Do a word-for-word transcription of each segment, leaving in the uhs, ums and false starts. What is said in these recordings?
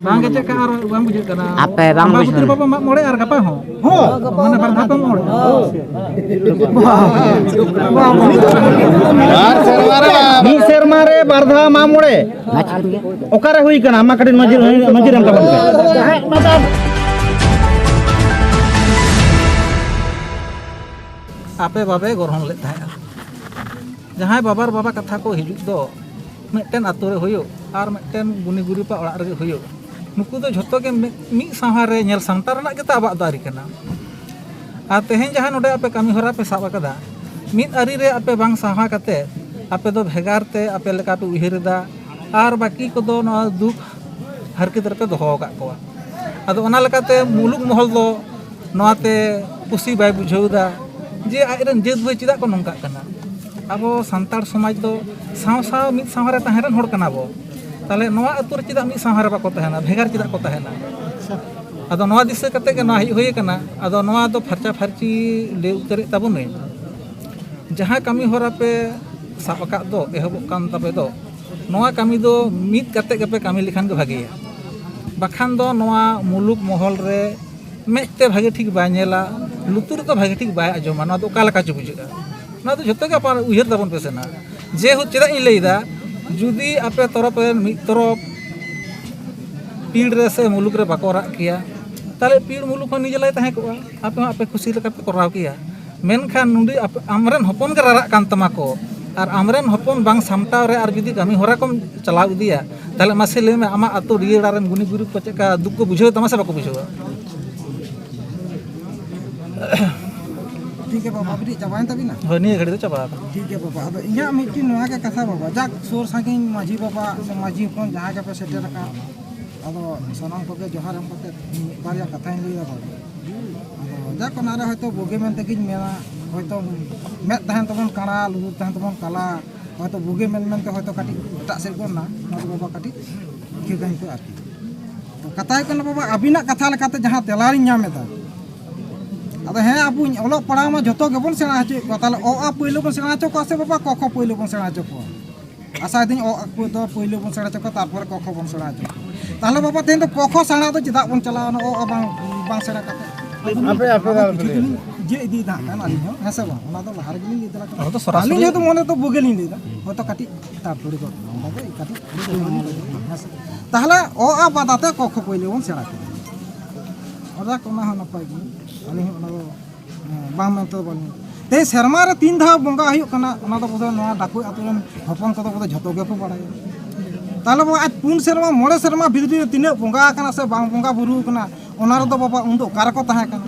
ᱵᱟᱝ ᱜᱮ ᱪᱮᱫ ᱠᱟ ᱟᱨ ᱵᱟᱝ ᱵᱩᱡᱷᱟᱹᱜ ᱠᱟᱱᱟ᱾ ᱟᱯᱮ ᱵᱟᱝ ᱟᱢᱵᱟᱵᱚᱛᱤ ᱵᱩᱡᱷᱟᱹᱜ ᱨᱮ ᱵᱟᱵᱚ ᱢᱟᱜ ᱢᱚᱬᱮ ᱟᱨ ᱜᱟᱯᱟ ᱦᱚᱸ᱾ ᱦᱚᱸ᱾ ᱢᱟᱱᱮ ᱵᱟᱨ ᱫᱷᱟᱣ ᱯᱮ ᱢᱟᱜ ᱢᱚᱬᱮ᱾ ᱵᱟᱨ ᱥᱮᱨᱢᱟ ᱨᱮ ᱵᱟᱨ ᱢᱤᱫ ᱥᱮᱨᱢᱟ ᱨᱮ ᱵᱟᱨ ᱫᱷᱟᱣ ᱢᱟᱜ ᱢᱚᱬᱮ᱾ ᱚᱠᱟᱨᱮ ᱦᱩᱭ ᱠᱟᱱᱟ? ᱢᱟ ᱠᱟᱹᱴᱤᱡ ᱢᱟᱹᱡᱷᱤ, ᱢᱟᱹᱡᱷᱤ ᱨᱮᱱ ᱛᱟᱵᱚᱱ ᱯᱮ᱾ ᱟᱯᱮ ᱵᱟᱯᱮ ᱜᱚᱨᱦᱚᱱ ᱞᱮᱫ ᱛᱟᱦᱮᱸᱫᱼᱟ᱾ ᱡᱟᱦᱟᱸᱭ ᱵᱟᱵᱟᱨ ᱵᱟᱵᱟ ᱠᱟᱛᱷᱟ ᱠᱚ ᱦᱤᱡᱩᱜ ᱫᱚ, ᱢᱤᱫᱴᱮᱱ ᱟᱛᱳ ᱨᱮ ᱦᱩᱭᱩᱜ ᱟᱨ ᱢᱤᱫᱴᱮᱱ ᱜᱩᱱᱤ ᱜᱩᱨᱤᱵᱟᱜ ᱚᱲᱟᱜ ᱨᱮᱜᱮ ᱦᱩᱭᱩᱜ, ᱱᱩᱠᱩ ᱫᱚ ᱡᱷᱚᱛᱚ ᱜᱮ ᱢᱤᱫ, ᱢᱤᱫ ᱥᱟᱶᱦᱟ ᱨᱮ ᱧᱮᱞ ᱥᱟᱢᱴᱟᱣ ᱨᱮᱱᱟᱜ ᱜᱮᱛᱚ ᱟᱵᱚᱣᱟᱜ ᱫᱚ ᱟᱹᱨᱤ ᱠᱟᱱᱟ᱾ ᱟᱨ ᱛᱮᱦᱮᱧ ᱡᱟᱦᱟᱸ ᱱᱚᱰᱮ ᱟᱯᱮ ᱠᱟᱹᱢᱤ ᱦᱚᱨᱟ ᱯᱮ ᱥᱟᱵ ᱟᱠᱟᱫᱟ, ᱢᱤᱫ ᱟᱹᱨᱤ ᱨᱮ ᱟᱯᱮ ᱵᱟᱝ ᱥᱟᱶᱦᱟ ᱠᱟᱛᱮ ᱟᱯᱮ ᱫᱚ ᱵᱷᱮᱜᱟᱨ ᱛᱮ ᱟᱯᱮ ᱞᱮᱠᱟ ᱯᱮ ᱩᱭᱦᱟᱹᱨ ᱮᱫᱟ, ᱟᱨ ᱵᱟᱹᱠᱤ ᱠᱚᱫᱚ ᱱᱚᱣᱟ ᱫᱩᱠ ᱦᱟᱨᱠᱮᱛ ᱨᱮᱯᱮ ᱫᱚᱦᱚ ᱟᱠᱟᱫ ᱠᱚᱣᱟ᱾ ᱟᱫᱚ ᱚᱱᱟ ᱞᱮᱠᱟᱛᱮ ᱢᱩᱞᱩᱠ ᱢᱚᱦᱚᱞ ᱫᱚ ᱱᱚᱣᱟᱛᱮ ᱠᱩᱥᱤ ᱵᱟᱭ ᱵᱩᱡᱷᱟᱹᱣ ᱮᱫᱟ ᱡᱮ ᱟᱡᱨᱮᱱ ᱡᱟᱹᱛ ᱵᱷᱟᱹᱭ ᱪᱮᱫᱟᱜ ᱠᱚ ᱱᱚᱝᱠᱟᱜ ᱠᱟᱱᱟ᱾ ᱟᱵᱚ ᱥᱟᱱᱛᱟᱲ ᱥᱚᱢᱟᱡᱽ ᱫᱚ ᱥᱟᱶ ᱥᱟᱶ ᱢᱤᱫ ᱥᱟᱶ ᱨᱮ ᱛᱟᱦᱮᱸ ᱨᱮᱱ ᱦᱚᱲ ᱠᱟᱱᱟ ᱵᱚ, ᱛᱟᱦᱚᱞᱮ ᱱᱚᱣᱟ ᱟᱹᱛᱩ ᱨᱮ ᱪᱮᱫᱟᱜ ᱢᱤᱫ ᱥᱟᱶ ᱨᱮ ᱵᱟᱠᱚ ᱛᱟᱦᱮᱱᱟ, ᱵᱷᱮᱜᱟᱨ ᱪᱮᱫᱟᱜ ᱠᱚ ᱛᱟᱦᱮᱱᱟ? ᱟᱫᱚ ᱱᱚᱣᱟ ᱫᱤᱥᱟᱹ ᱠᱟᱛᱮ ᱜᱮ ᱱᱚᱣᱟ ᱦᱮᱡ ᱦᱩᱭ ᱟᱠᱟᱱᱟ᱾ ᱟᱫᱚ ᱱᱚᱣᱟ ᱫᱚ ᱯᱷᱟᱨᱪᱟ ᱯᱷᱟᱨᱪᱤ ᱞᱟᱹᱭ ᱩᱛᱟᱹᱨᱮᱫ ᱛᱟᱵᱚᱱᱟᱹᱧ᱾ ᱡᱟᱦᱟᱸ ᱠᱟᱹᱢᱤ ᱦᱚᱨᱟ ᱯᱮ ᱥᱟᱵ ᱟᱠᱟᱫ ᱫᱚ, ᱮᱦᱚᱵᱚᱜ ᱠᱟᱱ ᱛᱟᱯᱮ ᱫᱚ, ᱱᱚᱣᱟ ᱠᱟᱹᱢᱤ ᱫᱚ ᱢᱤᱫ ᱠᱟᱛᱮ ᱜᱮᱯᱮ ᱠᱟᱹᱢᱤ ᱞᱮᱠᱷᱟᱱ ᱜᱮ ᱵᱷᱟᱜᱮᱭᱟ᱾ ᱵᱟᱠᱷᱟᱱ ᱫᱚ ᱱᱚᱣᱟ ᱢᱩᱞᱩᱠ ᱢᱚᱦᱚᱞ ᱨᱮ ᱢᱮᱫ ᱛᱮ ᱵᱷᱟᱜᱮ ᱴᱷᱤᱠ ᱵᱟᱭ ᱧᱮᱞᱟ, ᱞᱩᱛᱩᱨ ᱨᱮᱫᱚ ᱵᱷᱟᱜᱮ ᱴᱷᱤᱠ ᱵᱟᱭ ᱟᱸᱡᱚᱢᱟ, ᱱᱚᱣᱟ ᱫᱚ ᱚᱠᱟ ᱞᱮᱠᱟ ᱪᱚ ᱵᱩᱡᱷᱟᱹᱜᱼᱟ᱾ ᱱᱚᱣᱟ ᱫᱚ ᱡᱷᱚᱛᱚ ᱜᱮ ᱟᱯᱟᱱ ᱩᱭᱦᱟᱹᱨ ᱛᱟᱵᱚᱱ ᱯᱮ ᱥᱮ ᱱᱟ᱾ ᱡᱮᱦᱮᱛᱩ ᱪᱮᱫᱟᱜ ᱤᱧ ᱞᱟᱹᱭᱫᱟ, ᱡᱩᱫᱤ ᱟᱯᱮ ᱛᱚᱨᱚᱯ ᱨᱮᱱ ᱢᱤᱫ ᱛᱚᱨᱚᱯ ᱯᱤᱲ ᱨᱮ ᱥᱮ ᱢᱩᱞᱩᱠ ᱨᱮ ᱵᱟᱠᱚ ᱨᱟᱜ ᱠᱮᱭᱟ, ᱛᱟᱦᱞᱮ ᱯᱤᱲ ᱢᱩᱞᱩᱠ ᱦᱚᱸ ᱱᱤᱡᱮ ᱞᱟᱭ ᱛᱟᱦᱮᱸ ᱠᱚᱜᱼᱟ, ᱟᱯᱮ ᱦᱚᱸ ᱟᱯᱮ ᱠᱩᱥᱤ ᱞᱮᱠᱟ ᱯᱮ ᱠᱚᱨᱟᱣ ᱠᱮᱭᱟ᱾ ᱢᱮᱱᱠᱷᱟᱱ ᱱᱩᱰᱤ ᱟᱯ-, ᱟᱢᱨᱮᱱ ᱦᱚᱯᱚᱱ ᱜᱮ ᱨᱟᱨᱟᱜ ᱠᱟᱱ ᱛᱟᱢᱟ ᱠᱚ, ᱟᱨ ᱟᱢᱨᱮᱱ ᱦᱚᱯᱚᱱ ᱵᱟᱝ ᱥᱟᱢᱴᱟᱣ ᱨᱮ ᱟᱨ ᱡᱩᱫᱤ ᱠᱟᱹᱢᱤ ᱦᱚᱨᱟ ᱠᱚᱢ ᱪᱟᱞᱟᱣ ᱤᱫᱤᱭᱟ, ᱛᱟᱦᱞᱮ ᱢᱟᱥᱮ ᱞᱟᱹᱭ ᱢᱮ, ᱟᱢᱟᱜ ᱟᱹᱛᱩ ᱰᱤᱦᱟᱹᱲᱟ ᱨᱮᱱ ᱜᱩᱱᱤ ᱜᱩᱨᱤᱵ ᱠᱚ ᱪᱮᱫ ᱞᱮᱠᱟ ᱫᱩᱠ ᱠᱚ ᱵᱩᱡᱷᱟᱹᱣ ᱛᱟᱢᱟ ᱥᱮ ᱵᱟᱠᱚ ᱵᱩᱡᱷᱟᱹᱣᱟ? ᱴᱷᱤᱠ ᱜᱮᱭᱟ ᱵᱟᱵᱟ, ᱟᱹᱵᱤᱱ ᱪᱟᱵᱟᱭᱮᱱ ᱛᱟᱵᱤᱱᱟ? ᱦᱳᱭ, ᱱᱤᱭᱟᱹ ᱜᱷᱟᱹᱲᱤᱡ ᱫᱚ ᱪᱟᱵᱟ ᱟᱠᱟᱱᱟ᱾ ᱴᱷᱤᱠ ᱜᱮᱭᱟ ᱵᱟᱵᱟ, ᱟᱫᱚ ᱤᱧᱟᱹᱜ ᱢᱤᱫᱴᱤᱡ ᱱᱚᱣᱟ ᱜᱮ ᱠᱟᱛᱷᱟ ᱵᱟᱵᱟ, ᱡᱟᱠ ᱥᱩᱨ ᱥᱟᱺᱜᱤᱧ ᱢᱟᱹᱡᱷᱤ ᱵᱟᱵᱟ ᱥᱮ ᱢᱟᱹᱡᱷᱤ ᱦᱚᱯᱚᱱ ᱡᱟᱦᱟᱸ ᱜᱮᱯᱮ ᱥᱮᱴᱮᱨ ᱟᱠᱟᱱ, ᱟᱫᱚ ᱥᱟᱱᱟᱢ ᱠᱚᱜᱮ ᱡᱚᱦᱟᱨ ᱮᱢ ᱠᱟᱛᱮ ᱢᱤᱫ ᱵᱟᱨᱭᱟ ᱠᱟᱛᱷᱟᱧ ᱞᱟᱹᱭ ᱫᱟ ᱵᱟᱵᱟ᱾ ᱟᱫᱚ ᱡᱟᱠ ᱚᱱᱟᱨᱮ ᱦᱚᱭᱛᱳ ᱵᱩᱜᱤ ᱢᱮᱱ ᱛᱮᱜᱮᱧ ᱢᱮᱱᱟ, ᱦᱚᱭᱛᱳ ᱢᱮᱫ ᱛᱟᱦᱮᱱ ᱛᱟᱵᱚᱱ ᱠᱟᱬᱟ, ᱞᱩᱛᱩᱨ ᱛᱟᱦᱮᱱ ᱛᱟᱵᱚᱱ ᱠᱟᱞᱟ, ᱦᱚᱭᱛᱳ ᱵᱩᱜᱤ ᱢᱮᱱ ᱢᱮᱱᱛᱮ ᱦᱚᱭᱛᱳ ᱠᱟᱹᱴᱤᱡ ᱮᱴᱟᱜ ᱥᱮᱫ ᱜᱚᱫ ᱱᱟ, ᱚᱱᱟ ᱫᱚ ᱵᱟᱵᱟ ᱠᱟᱹᱴᱤᱡ ᱤᱠᱟᱹ ᱠᱟᱹᱧ ᱯᱮ ᱟᱨᱠᱤ᱾ ᱛᱚ ᱠᱟᱛᱷᱟ ᱦᱩᱭᱩᱜ ᱠᱟᱱᱟ ᱵᱟᱵᱟ, ᱟᱹᱵᱤᱱᱟᱜ ᱠᱟᱛᱷᱟ ᱞᱮᱠᱟᱛᱮ ᱡᱟᱦᱟᱸ ᱛᱮᱞᱟᱨᱤᱧ ᱧᱟᱢ ᱮᱫᱟ, ᱟᱫᱚ ᱦᱮᱸ, ᱟᱵᱚ ᱚᱞᱚᱜ ᱯᱟᱲᱦᱟᱣ ᱢᱟ ᱡᱷᱚᱛᱚ ᱜᱮᱵᱚᱱ ᱥᱮᱬᱟ ᱦᱚᱪᱚᱭᱮᱫ ᱠᱚᱣᱟ, ᱛᱟᱦᱞᱮ ᱚ ᱟ ᱯᱳᱭᱞᱳ ᱵᱚᱱ ᱥᱮᱬᱟ ᱦᱚᱪᱚ ᱠᱚᱣᱟ ᱥᱮ ᱵᱟᱵᱟ ᱠᱚ ᱠᱷᱚ ᱯᱳᱭᱞᱳ ᱵᱚᱱ ᱥᱮᱬᱟ ᱦᱚᱪᱚ ᱠᱚᱣᱟ? ᱟᱥᱟᱭ ᱫᱟᱹᱧ ᱚ ᱟ ᱠᱚ ᱫᱚ ᱯᱳᱭᱞᱳ ᱵᱚᱱ ᱥᱮᱬᱟ ᱦᱚᱪᱚ ᱠᱚᱣᱟ, ᱛᱟᱨᱯᱚᱨᱮ ᱠᱚ ᱠᱷᱚ ᱵᱚᱱ ᱥᱮᱬᱟ ᱦᱚᱪᱚ ᱠᱚᱣᱟ᱾ ᱛᱟᱦᱚᱞᱮ ᱵᱟᱵᱟ, ᱛᱮᱦᱮᱧ ᱫᱚ ᱠᱚᱠᱷᱚ ᱥᱮᱬᱟ ᱫᱚ ᱪᱮᱫᱟᱜ ᱵᱚᱱ ᱪᱟᱞᱟᱣᱱᱟ? ᱚ ᱟ ᱵᱟᱝ, ᱵᱟᱝ ᱥᱮᱬᱟ ᱠᱟᱛᱮ ᱟᱯᱮ, ᱟᱯᱮ ᱫᱚ ᱟᱞᱚᱯᱮ ᱠᱤᱪᱷᱩ ᱞᱟᱹᱭᱟ᱾ ᱫᱤᱱ ᱡᱮ ᱤᱫᱤᱭᱮᱫᱟ ᱦᱟᱸᱜ ᱠᱷᱟᱱ ᱟᱹᱞᱤᱧ ᱦᱚᱸ, ᱦᱮᱸ ᱥᱮ ᱵᱟᱝ? ᱚᱱᱟ ᱫᱚ ᱞᱟᱦᱟ ᱨᱮᱜᱮ ᱞᱤᱧ ᱞᱟᱹᱭ ᱛᱟᱨᱟ ᱠᱮᱫᱟ᱾ ᱚᱱᱟ ᱫᱚ ᱥᱚᱨᱟᱥᱚᱨᱤ ᱟᱹᱞᱤᱧ ᱦᱚᱸᱛᱚ ᱢᱚᱱᱮ ᱫᱚ ᱵᱩᱜᱤ ᱞᱤᱧ ᱞᱟᱹᱭᱫᱟ, ᱦᱚᱭᱛᱚ ᱠᱟᱹᱴᱤᱡ ᱛᱟᱲᱟᱛᱟᱲᱤ ᱜᱚᱫ ᱮᱱᱟ᱾ ᱚᱱᱟ ᱫᱚ ᱠᱟᱹᱴᱤᱡ ᱦᱮᱸ ᱥᱮ᱾ ᱛᱟᱦᱚᱞᱮ ᱚ ᱟ ᱵᱟᱫ ᱟᱛᱮ ᱠᱚᱠᱷᱚ ᱯᱳᱭᱞᱳ ᱵᱚᱱ ᱥᱮᱬᱟ ᱠᱮᱫᱟ᱾ ᱚᱱᱟ ᱠᱚ, ᱚᱱᱟ ᱦᱚᱸ ᱱᱟᱯᱟᱭ ᱜᱮ, ᱟᱹᱞᱤᱧ ᱦᱚᱸ ᱚᱱᱟ ᱫᱚ ᱵᱟᱝ ᱢᱮᱱᱛᱮ ᱫᱚ ᱵᱟᱹᱞᱤᱧ᱾ ᱛᱮᱦᱮᱧ ᱥᱮᱨᱢᱟ ᱨᱮ ᱛᱤᱱ ᱫᱷᱟᱣ ᱵᱚᱸᱜᱟ ᱦᱩᱭᱩᱜ ᱠᱟᱱᱟ, ᱚᱱᱟ ᱫᱚ ᱵᱚᱞᱮ ᱱᱚᱣᱟ ᱰᱟᱠᱩ ᱟᱹᱛᱩ ᱨᱮᱱ ᱦᱚᱯᱚᱱ ᱠᱚᱫᱚ ᱵᱚᱞᱮ ᱡᱷᱚᱛᱚ ᱜᱮᱠᱚ ᱵᱟᱲᱟᱭᱟ᱾ ᱛᱟᱦᱚᱞᱮ ᱵᱚᱞᱮ ᱟᱡ ᱯᱩᱱ ᱥᱮᱨᱢᱟ, ᱢᱚᱬᱮ ᱥᱮᱨᱢᱟ ᱵᱷᱤᱛᱨᱤ ᱨᱮ ᱛᱤᱱᱟᱹᱜ ᱵᱚᱸᱜᱟ ᱟᱠᱟᱱᱟ ᱥᱮ ᱵᱟᱝ ᱵᱚᱸᱜᱟ ᱵᱩᱨᱩ ᱟᱠᱟᱱᱟ, ᱚᱱᱟ ᱨᱮᱫᱚ ᱵᱟᱵᱟ ᱩᱱ ᱫᱚ ᱚᱠᱟ ᱨᱮᱠᱚ ᱛᱟᱦᱮᱸ ᱠᱟᱱᱟ?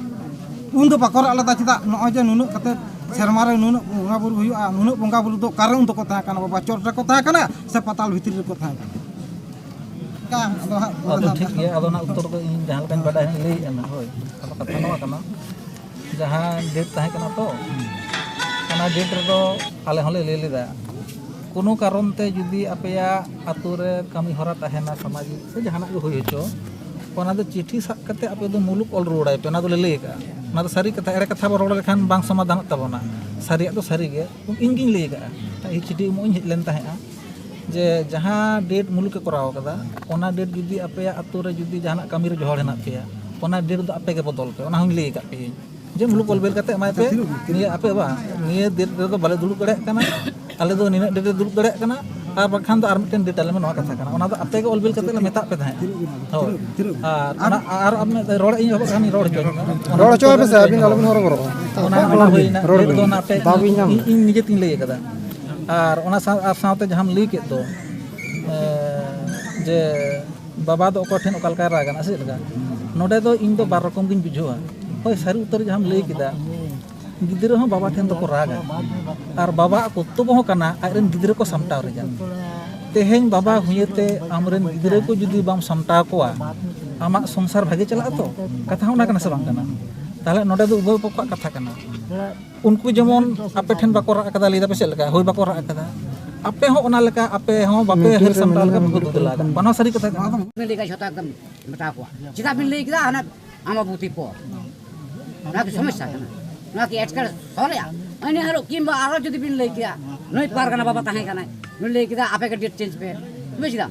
ᱩᱱ ᱫᱚ ᱵᱟᱠᱚ ᱨᱟᱜ ᱞᱮᱫᱟ ᱪᱮᱫᱟᱜ? ᱱᱚᱜᱼᱚᱭ ᱡᱮ ᱱᱩᱱᱟᱹᱜ ᱠᱟᱛᱮ ᱥᱮᱨᱢᱟ ᱨᱮ ᱱᱩᱱᱟᱹᱜ ᱵᱚᱸᱜᱟ ᱵᱩᱨᱩ ᱦᱩᱭᱩᱜᱼᱟ, ᱱᱩᱱᱟᱹᱜ ᱵᱚᱸᱜᱟ ᱵᱩᱨᱩ ᱫᱚ ᱚᱠᱟᱨᱮ ᱩᱱ ᱫᱚᱠᱚ ᱛᱟᱦᱮᱸ ᱠᱟᱱᱟ? ᱵᱟᱵᱟ ᱪᱚᱴ ᱨᱮᱠᱚ ᱛᱟᱦᱮᱸ ᱠᱟᱱᱟ ᱥᱮ ᱯᱟᱛᱟᱞ ᱵᱷᱤᱛᱨᱤ ᱨᱮᱠᱚ ᱛᱟᱦᱮᱸ ᱠᱟᱱᱟ? ᱚᱱᱠᱟ ᱟᱫᱚ ᱦᱟᱸᱜ ᱟᱫᱚ ᱴᱷᱤᱠ ᱜᱮᱭᱟ, ᱟᱫᱚ ᱚᱱᱟ ᱩᱛᱛᱚᱨ ᱫᱚ ᱤᱧ ᱡᱟᱦᱟᱸ ᱞᱮᱠᱟᱧ ᱵᱟᱰᱟᱭᱟ ᱦᱟᱸᱜ ᱞᱟᱹᱭᱮᱫᱼᱟ ᱱᱟᱜ, ᱦᱳᱭ᱾ ᱟᱫᱚ ᱠᱟᱛᱷᱟ ᱱᱚᱣᱟ ᱠᱟᱱᱟ, ᱡᱟᱦᱟᱸ ᱰᱮᱴ ᱛᱟᱦᱮᱸ ᱠᱟᱱᱟ ᱛᱚ, ᱚᱱᱟ ᱰᱮᱴ ᱨᱮᱫᱚ ᱟᱞᱮ ᱦᱚᱸᱞᱮ ᱞᱟᱹᱭ ᱞᱮᱫᱟ, ᱠᱳᱱᱳ ᱠᱟᱨᱚᱱ ᱛᱮ ᱡᱩᱫᱤ ᱟᱯᱮᱭᱟᱜ ᱟᱛᱳ ᱨᱮ ᱠᱟᱹᱢᱤ ᱦᱚᱨᱟ ᱛᱟᱦᱮᱱᱟ, ᱥᱟᱢᱟᱡᱤᱠ ᱥᱮ ᱡᱟᱦᱟᱱᱟᱜ ᱜᱮ ᱦᱩᱭ ᱦᱚᱪᱚ, ᱚᱱᱟ ᱫᱚ ᱪᱤᱴᱷᱤ ᱥᱟᱵ ᱠᱟᱛᱮ ᱟᱯᱮ ᱫᱚ ᱢᱩᱞᱩᱠ ᱚᱞ ᱨᱩᱣᱟᱹᱲᱟᱭ ᱯᱮ, ᱚᱱᱟ ᱫᱚᱞᱮ ᱞᱟᱹᱭ ᱟᱠᱟᱫᱼᱟ᱾ ᱚᱱᱟ ᱫᱚ ᱥᱟᱹᱨᱤ ᱠᱟᱛᱷᱟ, ᱮᱲᱮ ᱠᱟᱛᱷᱟ ᱵᱚᱱ ᱨᱚᱲ ᱞᱮᱠᱷᱟᱱ ᱵᱟᱝ ᱥᱚᱢᱟᱫᱷᱟᱱᱚᱜ ᱛᱟᱵᱚᱱᱟ᱾ ᱥᱟᱹᱨᱤᱭᱟᱜ ᱫᱚ ᱥᱟᱹᱨᱤ ᱜᱮ, ᱤᱧ ᱜᱤᱧ ᱞᱟᱹᱭ ᱟᱠᱟᱫᱼᱟ᱾ ᱤᱧ ᱪᱤᱴᱷᱤ ᱮᱢᱚᱜ ᱤᱧ ᱦᱮᱡ ᱞᱮᱱ ᱛᱟᱦᱮᱸᱫᱼᱟ, ᱡᱮ ᱡᱟᱦᱟᱸ ᱰᱮᱴ ᱢᱩᱞᱩᱠ ᱮ ᱠᱚᱨᱟᱣ ᱠᱟᱫᱟ, ᱚᱱᱟ ᱰᱮᱴ ᱡᱩᱫᱤ ᱟᱯᱮᱭᱟᱜ ᱟᱛᱳ ᱨᱮ ᱡᱩᱫᱤ ᱡᱟᱦᱟᱱᱟᱜ ᱠᱟᱹᱢᱤ ᱨᱮ ᱡᱚᱦᱚᱲ ᱦᱮᱱᱟᱜ ᱯᱮᱭᱟ, ᱚᱱᱟ ᱰᱮᱴ ᱫᱚ ᱟᱯᱮ ᱜᱮ ᱵᱚᱫᱚᱞ ᱯᱮ, ᱚᱱᱟ ᱦᱚᱸᱧ ᱞᱟᱹᱭ ᱟᱠᱟᱫ ᱯᱮᱭᱟᱹᱧ᱾ ᱡᱮ ᱢᱩᱞᱩᱠ ᱚᱞ ᱵᱮᱞ ᱠᱟᱛᱮ ᱮᱢᱟᱭ ᱯᱮ, ᱱᱤᱭᱟᱹ ᱟᱯᱮ ᱵᱟᱝ, ᱱᱤᱭᱟᱹ ᱰᱮᱴ ᱨᱮᱫᱚ ᱵᱟᱞᱮ ᱫᱩᱲᱩᱵ ᱫᱟᱲᱮᱭᱟᱜ ᱠᱟᱱᱟ, ᱟᱞᱮ ᱫᱚ ᱱᱤᱱᱟᱹᱜ ᱰᱮᱴ ᱨᱮ ᱫᱩᱲᱩᱵ ᱫᱟᱲᱮᱭᱟᱜ ᱠᱟᱱᱟ, ᱟᱨ ᱵᱟᱝᱠᱷᱟᱱ ᱫᱚ ᱟᱨ ᱢᱤᱫᱴᱮᱱ ᱰᱮᱴ ᱟᱞᱮ ᱢᱮ, ᱱᱚᱣᱟ ᱠᱟᱛᱷᱟ ᱠᱟᱱᱟ᱾ ᱚᱱᱟ ᱫᱚ ᱟᱯᱮ ᱜᱮ ᱚᱞ ᱵᱮᱞ ᱠᱟᱛᱮ ᱞᱮ ᱢᱮᱛᱟᱜ ᱯᱮ ᱛᱟᱦᱮᱸᱫ᱾ ᱦᱳᱭ᱾ ᱟᱨ ᱚᱱᱟ, ᱟᱨ ᱟᱢ ᱨᱚᱲ ᱤᱧ ᱮᱦᱚᱵ ᱠᱷᱟᱱ ᱨᱚᱲ ᱦᱚᱪᱚᱧ ᱢᱮ᱾ ᱨᱚᱲ ᱦᱚᱪᱚ ᱯᱮ ᱥᱮ, ᱟᱹᱵᱤᱱ ᱟᱞᱚᱵᱤᱱ ᱦᱚᱨᱚᱵᱚᱨᱚᱜᱼᱟ᱾ ᱚᱱᱟ, ᱚᱱᱟ ᱦᱩᱭᱱᱟ, ᱨᱚᱲ ᱰᱮᱴ ᱵᱤᱱ᱾ ᱫᱚ ᱚᱱᱟ ᱟᱯᱮ, ᱫᱟᱣ ᱵᱤᱱ ᱧᱟᱢᱟ᱾ ᱤᱧ, ᱤᱧ ᱱᱤᱡᱮ ᱛᱤᱧ ᱞᱟᱹᱭ ᱟᱠᱟᱫᱟ᱾ ᱟᱨ ᱚᱱᱟ ᱥᱟᱶ, ᱟᱨ ᱥᱟᱶᱛᱮ ᱡᱟᱦᱟᱸᱢ ᱞᱟᱹᱭ ᱠᱮᱫ ᱫᱚ, ᱮ, ᱡᱮ ᱵᱟᱵᱟ ᱫᱚ ᱚᱠᱚᱭ ᱴᱷᱮᱱ ᱚᱠᱟ ᱞᱮᱠᱟᱭ ᱨᱟᱜᱟ, ᱥᱮ ᱪᱮᱫ ᱞᱮᱠᱟ? ᱱᱚᱰᱮ ᱫᱚ ᱤᱧ ᱫᱚ ᱵᱟᱨ ᱨᱚᱠᱚᱢ ᱜᱤᱧ ᱵᱩᱡᱷᱟᱹᱣᱟ᱾ ᱦᱳᱭ, ᱥᱟᱹᱨᱤ ᱩᱛᱟᱹᱨ ᱡᱟᱦᱟᱸᱢ ᱞᱟᱹᱭ ᱠᱮᱫᱟ, ᱜᱤᱫᱽᱨᱟᱹ ᱦᱚᱸ ᱵᱟᱵᱟ ᱴᱷᱮᱱ ᱫᱚᱠᱚ ᱨᱟᱜᱟ᱾ ᱟᱨ ᱵᱟᱵᱟᱣᱟᱜ ᱠᱚᱨᱛᱚᱵᱵᱚ ᱦᱚᱸ ᱠᱟᱱᱟ ᱟᱡᱨᱮᱱ ᱜᱤᱫᱽᱨᱟᱹ ᱠᱚ ᱥᱟᱢᱴᱟᱣ ᱨᱮᱭᱟᱜ᱾ ᱛᱮᱦᱮᱧ ᱵᱟᱵᱟ ᱦᱩᱭᱟᱹᱛᱮ ᱟᱢᱨᱮᱱ ᱜᱤᱫᱽᱨᱟᱹ ᱠᱚ ᱡᱩᱫᱤ ᱵᱟᱢ ᱥᱟᱢᱴᱟᱣ ᱠᱚᱣᱟ, ᱟᱢᱟᱜ ᱥᱚᱝᱥᱟᱨ ᱵᱷᱟᱜᱮ ᱪᱟᱞᱟᱜᱼᱟ ᱛᱚ? ᱠᱟᱛᱷᱟ ᱦᱚᱸ ᱚᱱᱟ ᱠᱟᱱᱟ ᱥᱮ ᱵᱟᱝ ᱠᱟᱱᱟ? ᱛᱟᱦᱚᱞᱮ ᱱᱚᱰᱮ ᱫᱚ ᱩᱵᱷᱚᱭ ᱯᱚᱠᱷᱚᱣᱟᱜ ᱠᱟᱛᱷᱟ ᱠᱟᱱᱟ᱾ ᱩᱱᱠᱩ ᱡᱮᱢᱚᱱ ᱟᱯᱮ ᱴᱷᱮᱱ ᱵᱟᱠᱚ ᱨᱟᱜ ᱟᱠᱟᱫᱟ, ᱞᱟᱹᱭ ᱫᱟᱯᱮ ᱪᱮᱫ ᱞᱮᱠᱟ? ᱦᱳᱭ, ᱵᱟᱠᱚ ᱨᱟᱜ ᱟᱠᱟᱫᱟ᱾ ᱟᱯᱮ ᱦᱚᱸ ᱚᱱᱟ ᱞᱮᱠᱟ, ᱟᱯᱮ ᱦᱚᱸ ᱵᱟᱯᱮ ᱦᱟᱹᱨ ᱥᱟᱢᱴᱟᱣ ᱞᱮᱠᱟ ᱵᱟᱯᱮ ᱫᱩᱫᱞᱟ ᱟᱠᱟᱫᱟ᱾ ᱵᱟᱱᱟᱨ ᱥᱟᱹᱨᱤ ᱠᱟᱛᱷᱟ ᱠᱟᱱᱟ᱾ ᱵᱤᱱ ᱞᱟᱹᱭ ᱠᱟᱜ ᱡᱷᱚᱛᱚ ᱮᱠᱫᱚᱢ ᱢᱮᱛᱟ ᱠᱚᱣᱟ᱾ ᱪᱮᱫᱟᱜ ᱵᱤᱱ ᱞᱟᱹᱭ ᱠᱮᱫᱟ ᱦᱟᱱᱟ ᱟᱢᱵᱟᱵᱚᱛᱤ ᱯᱚᱨ? ᱱᱚᱣᱟ ᱠᱤ ᱥᱚᱢᱚᱥᱥᱟ ᱠᱟᱱᱟ? ᱱᱚᱣᱟ ᱠᱤ ᱮᱴᱠᱮᱴᱚᱬᱮ ᱥᱚᱞᱦᱮᱜᱼᱟ? ᱤᱱᱟᱹ ᱦᱤᱞᱳᱜ ᱠᱤᱝᱵᱟ ᱟᱨᱚ ᱡᱩᱫᱤ ᱵᱤᱱ ᱞᱟᱹᱭ ᱠᱮᱭᱟ, ᱱᱩᱭ ᱯᱟᱨᱜᱟᱱᱟ ᱵᱟᱵᱟ ᱛᱟᱦᱮᱸ ᱠᱟᱱᱟᱭ, ᱱᱩᱭ ᱞᱟᱹᱭ ᱠᱮᱫᱟ, "ᱟᱯᱮ ᱜᱮ ᱰᱮᱴ ᱪᱮᱧᱡᱽ ᱯᱮ", ᱵᱩᱡᱽ ᱠᱮᱫᱟᱢ?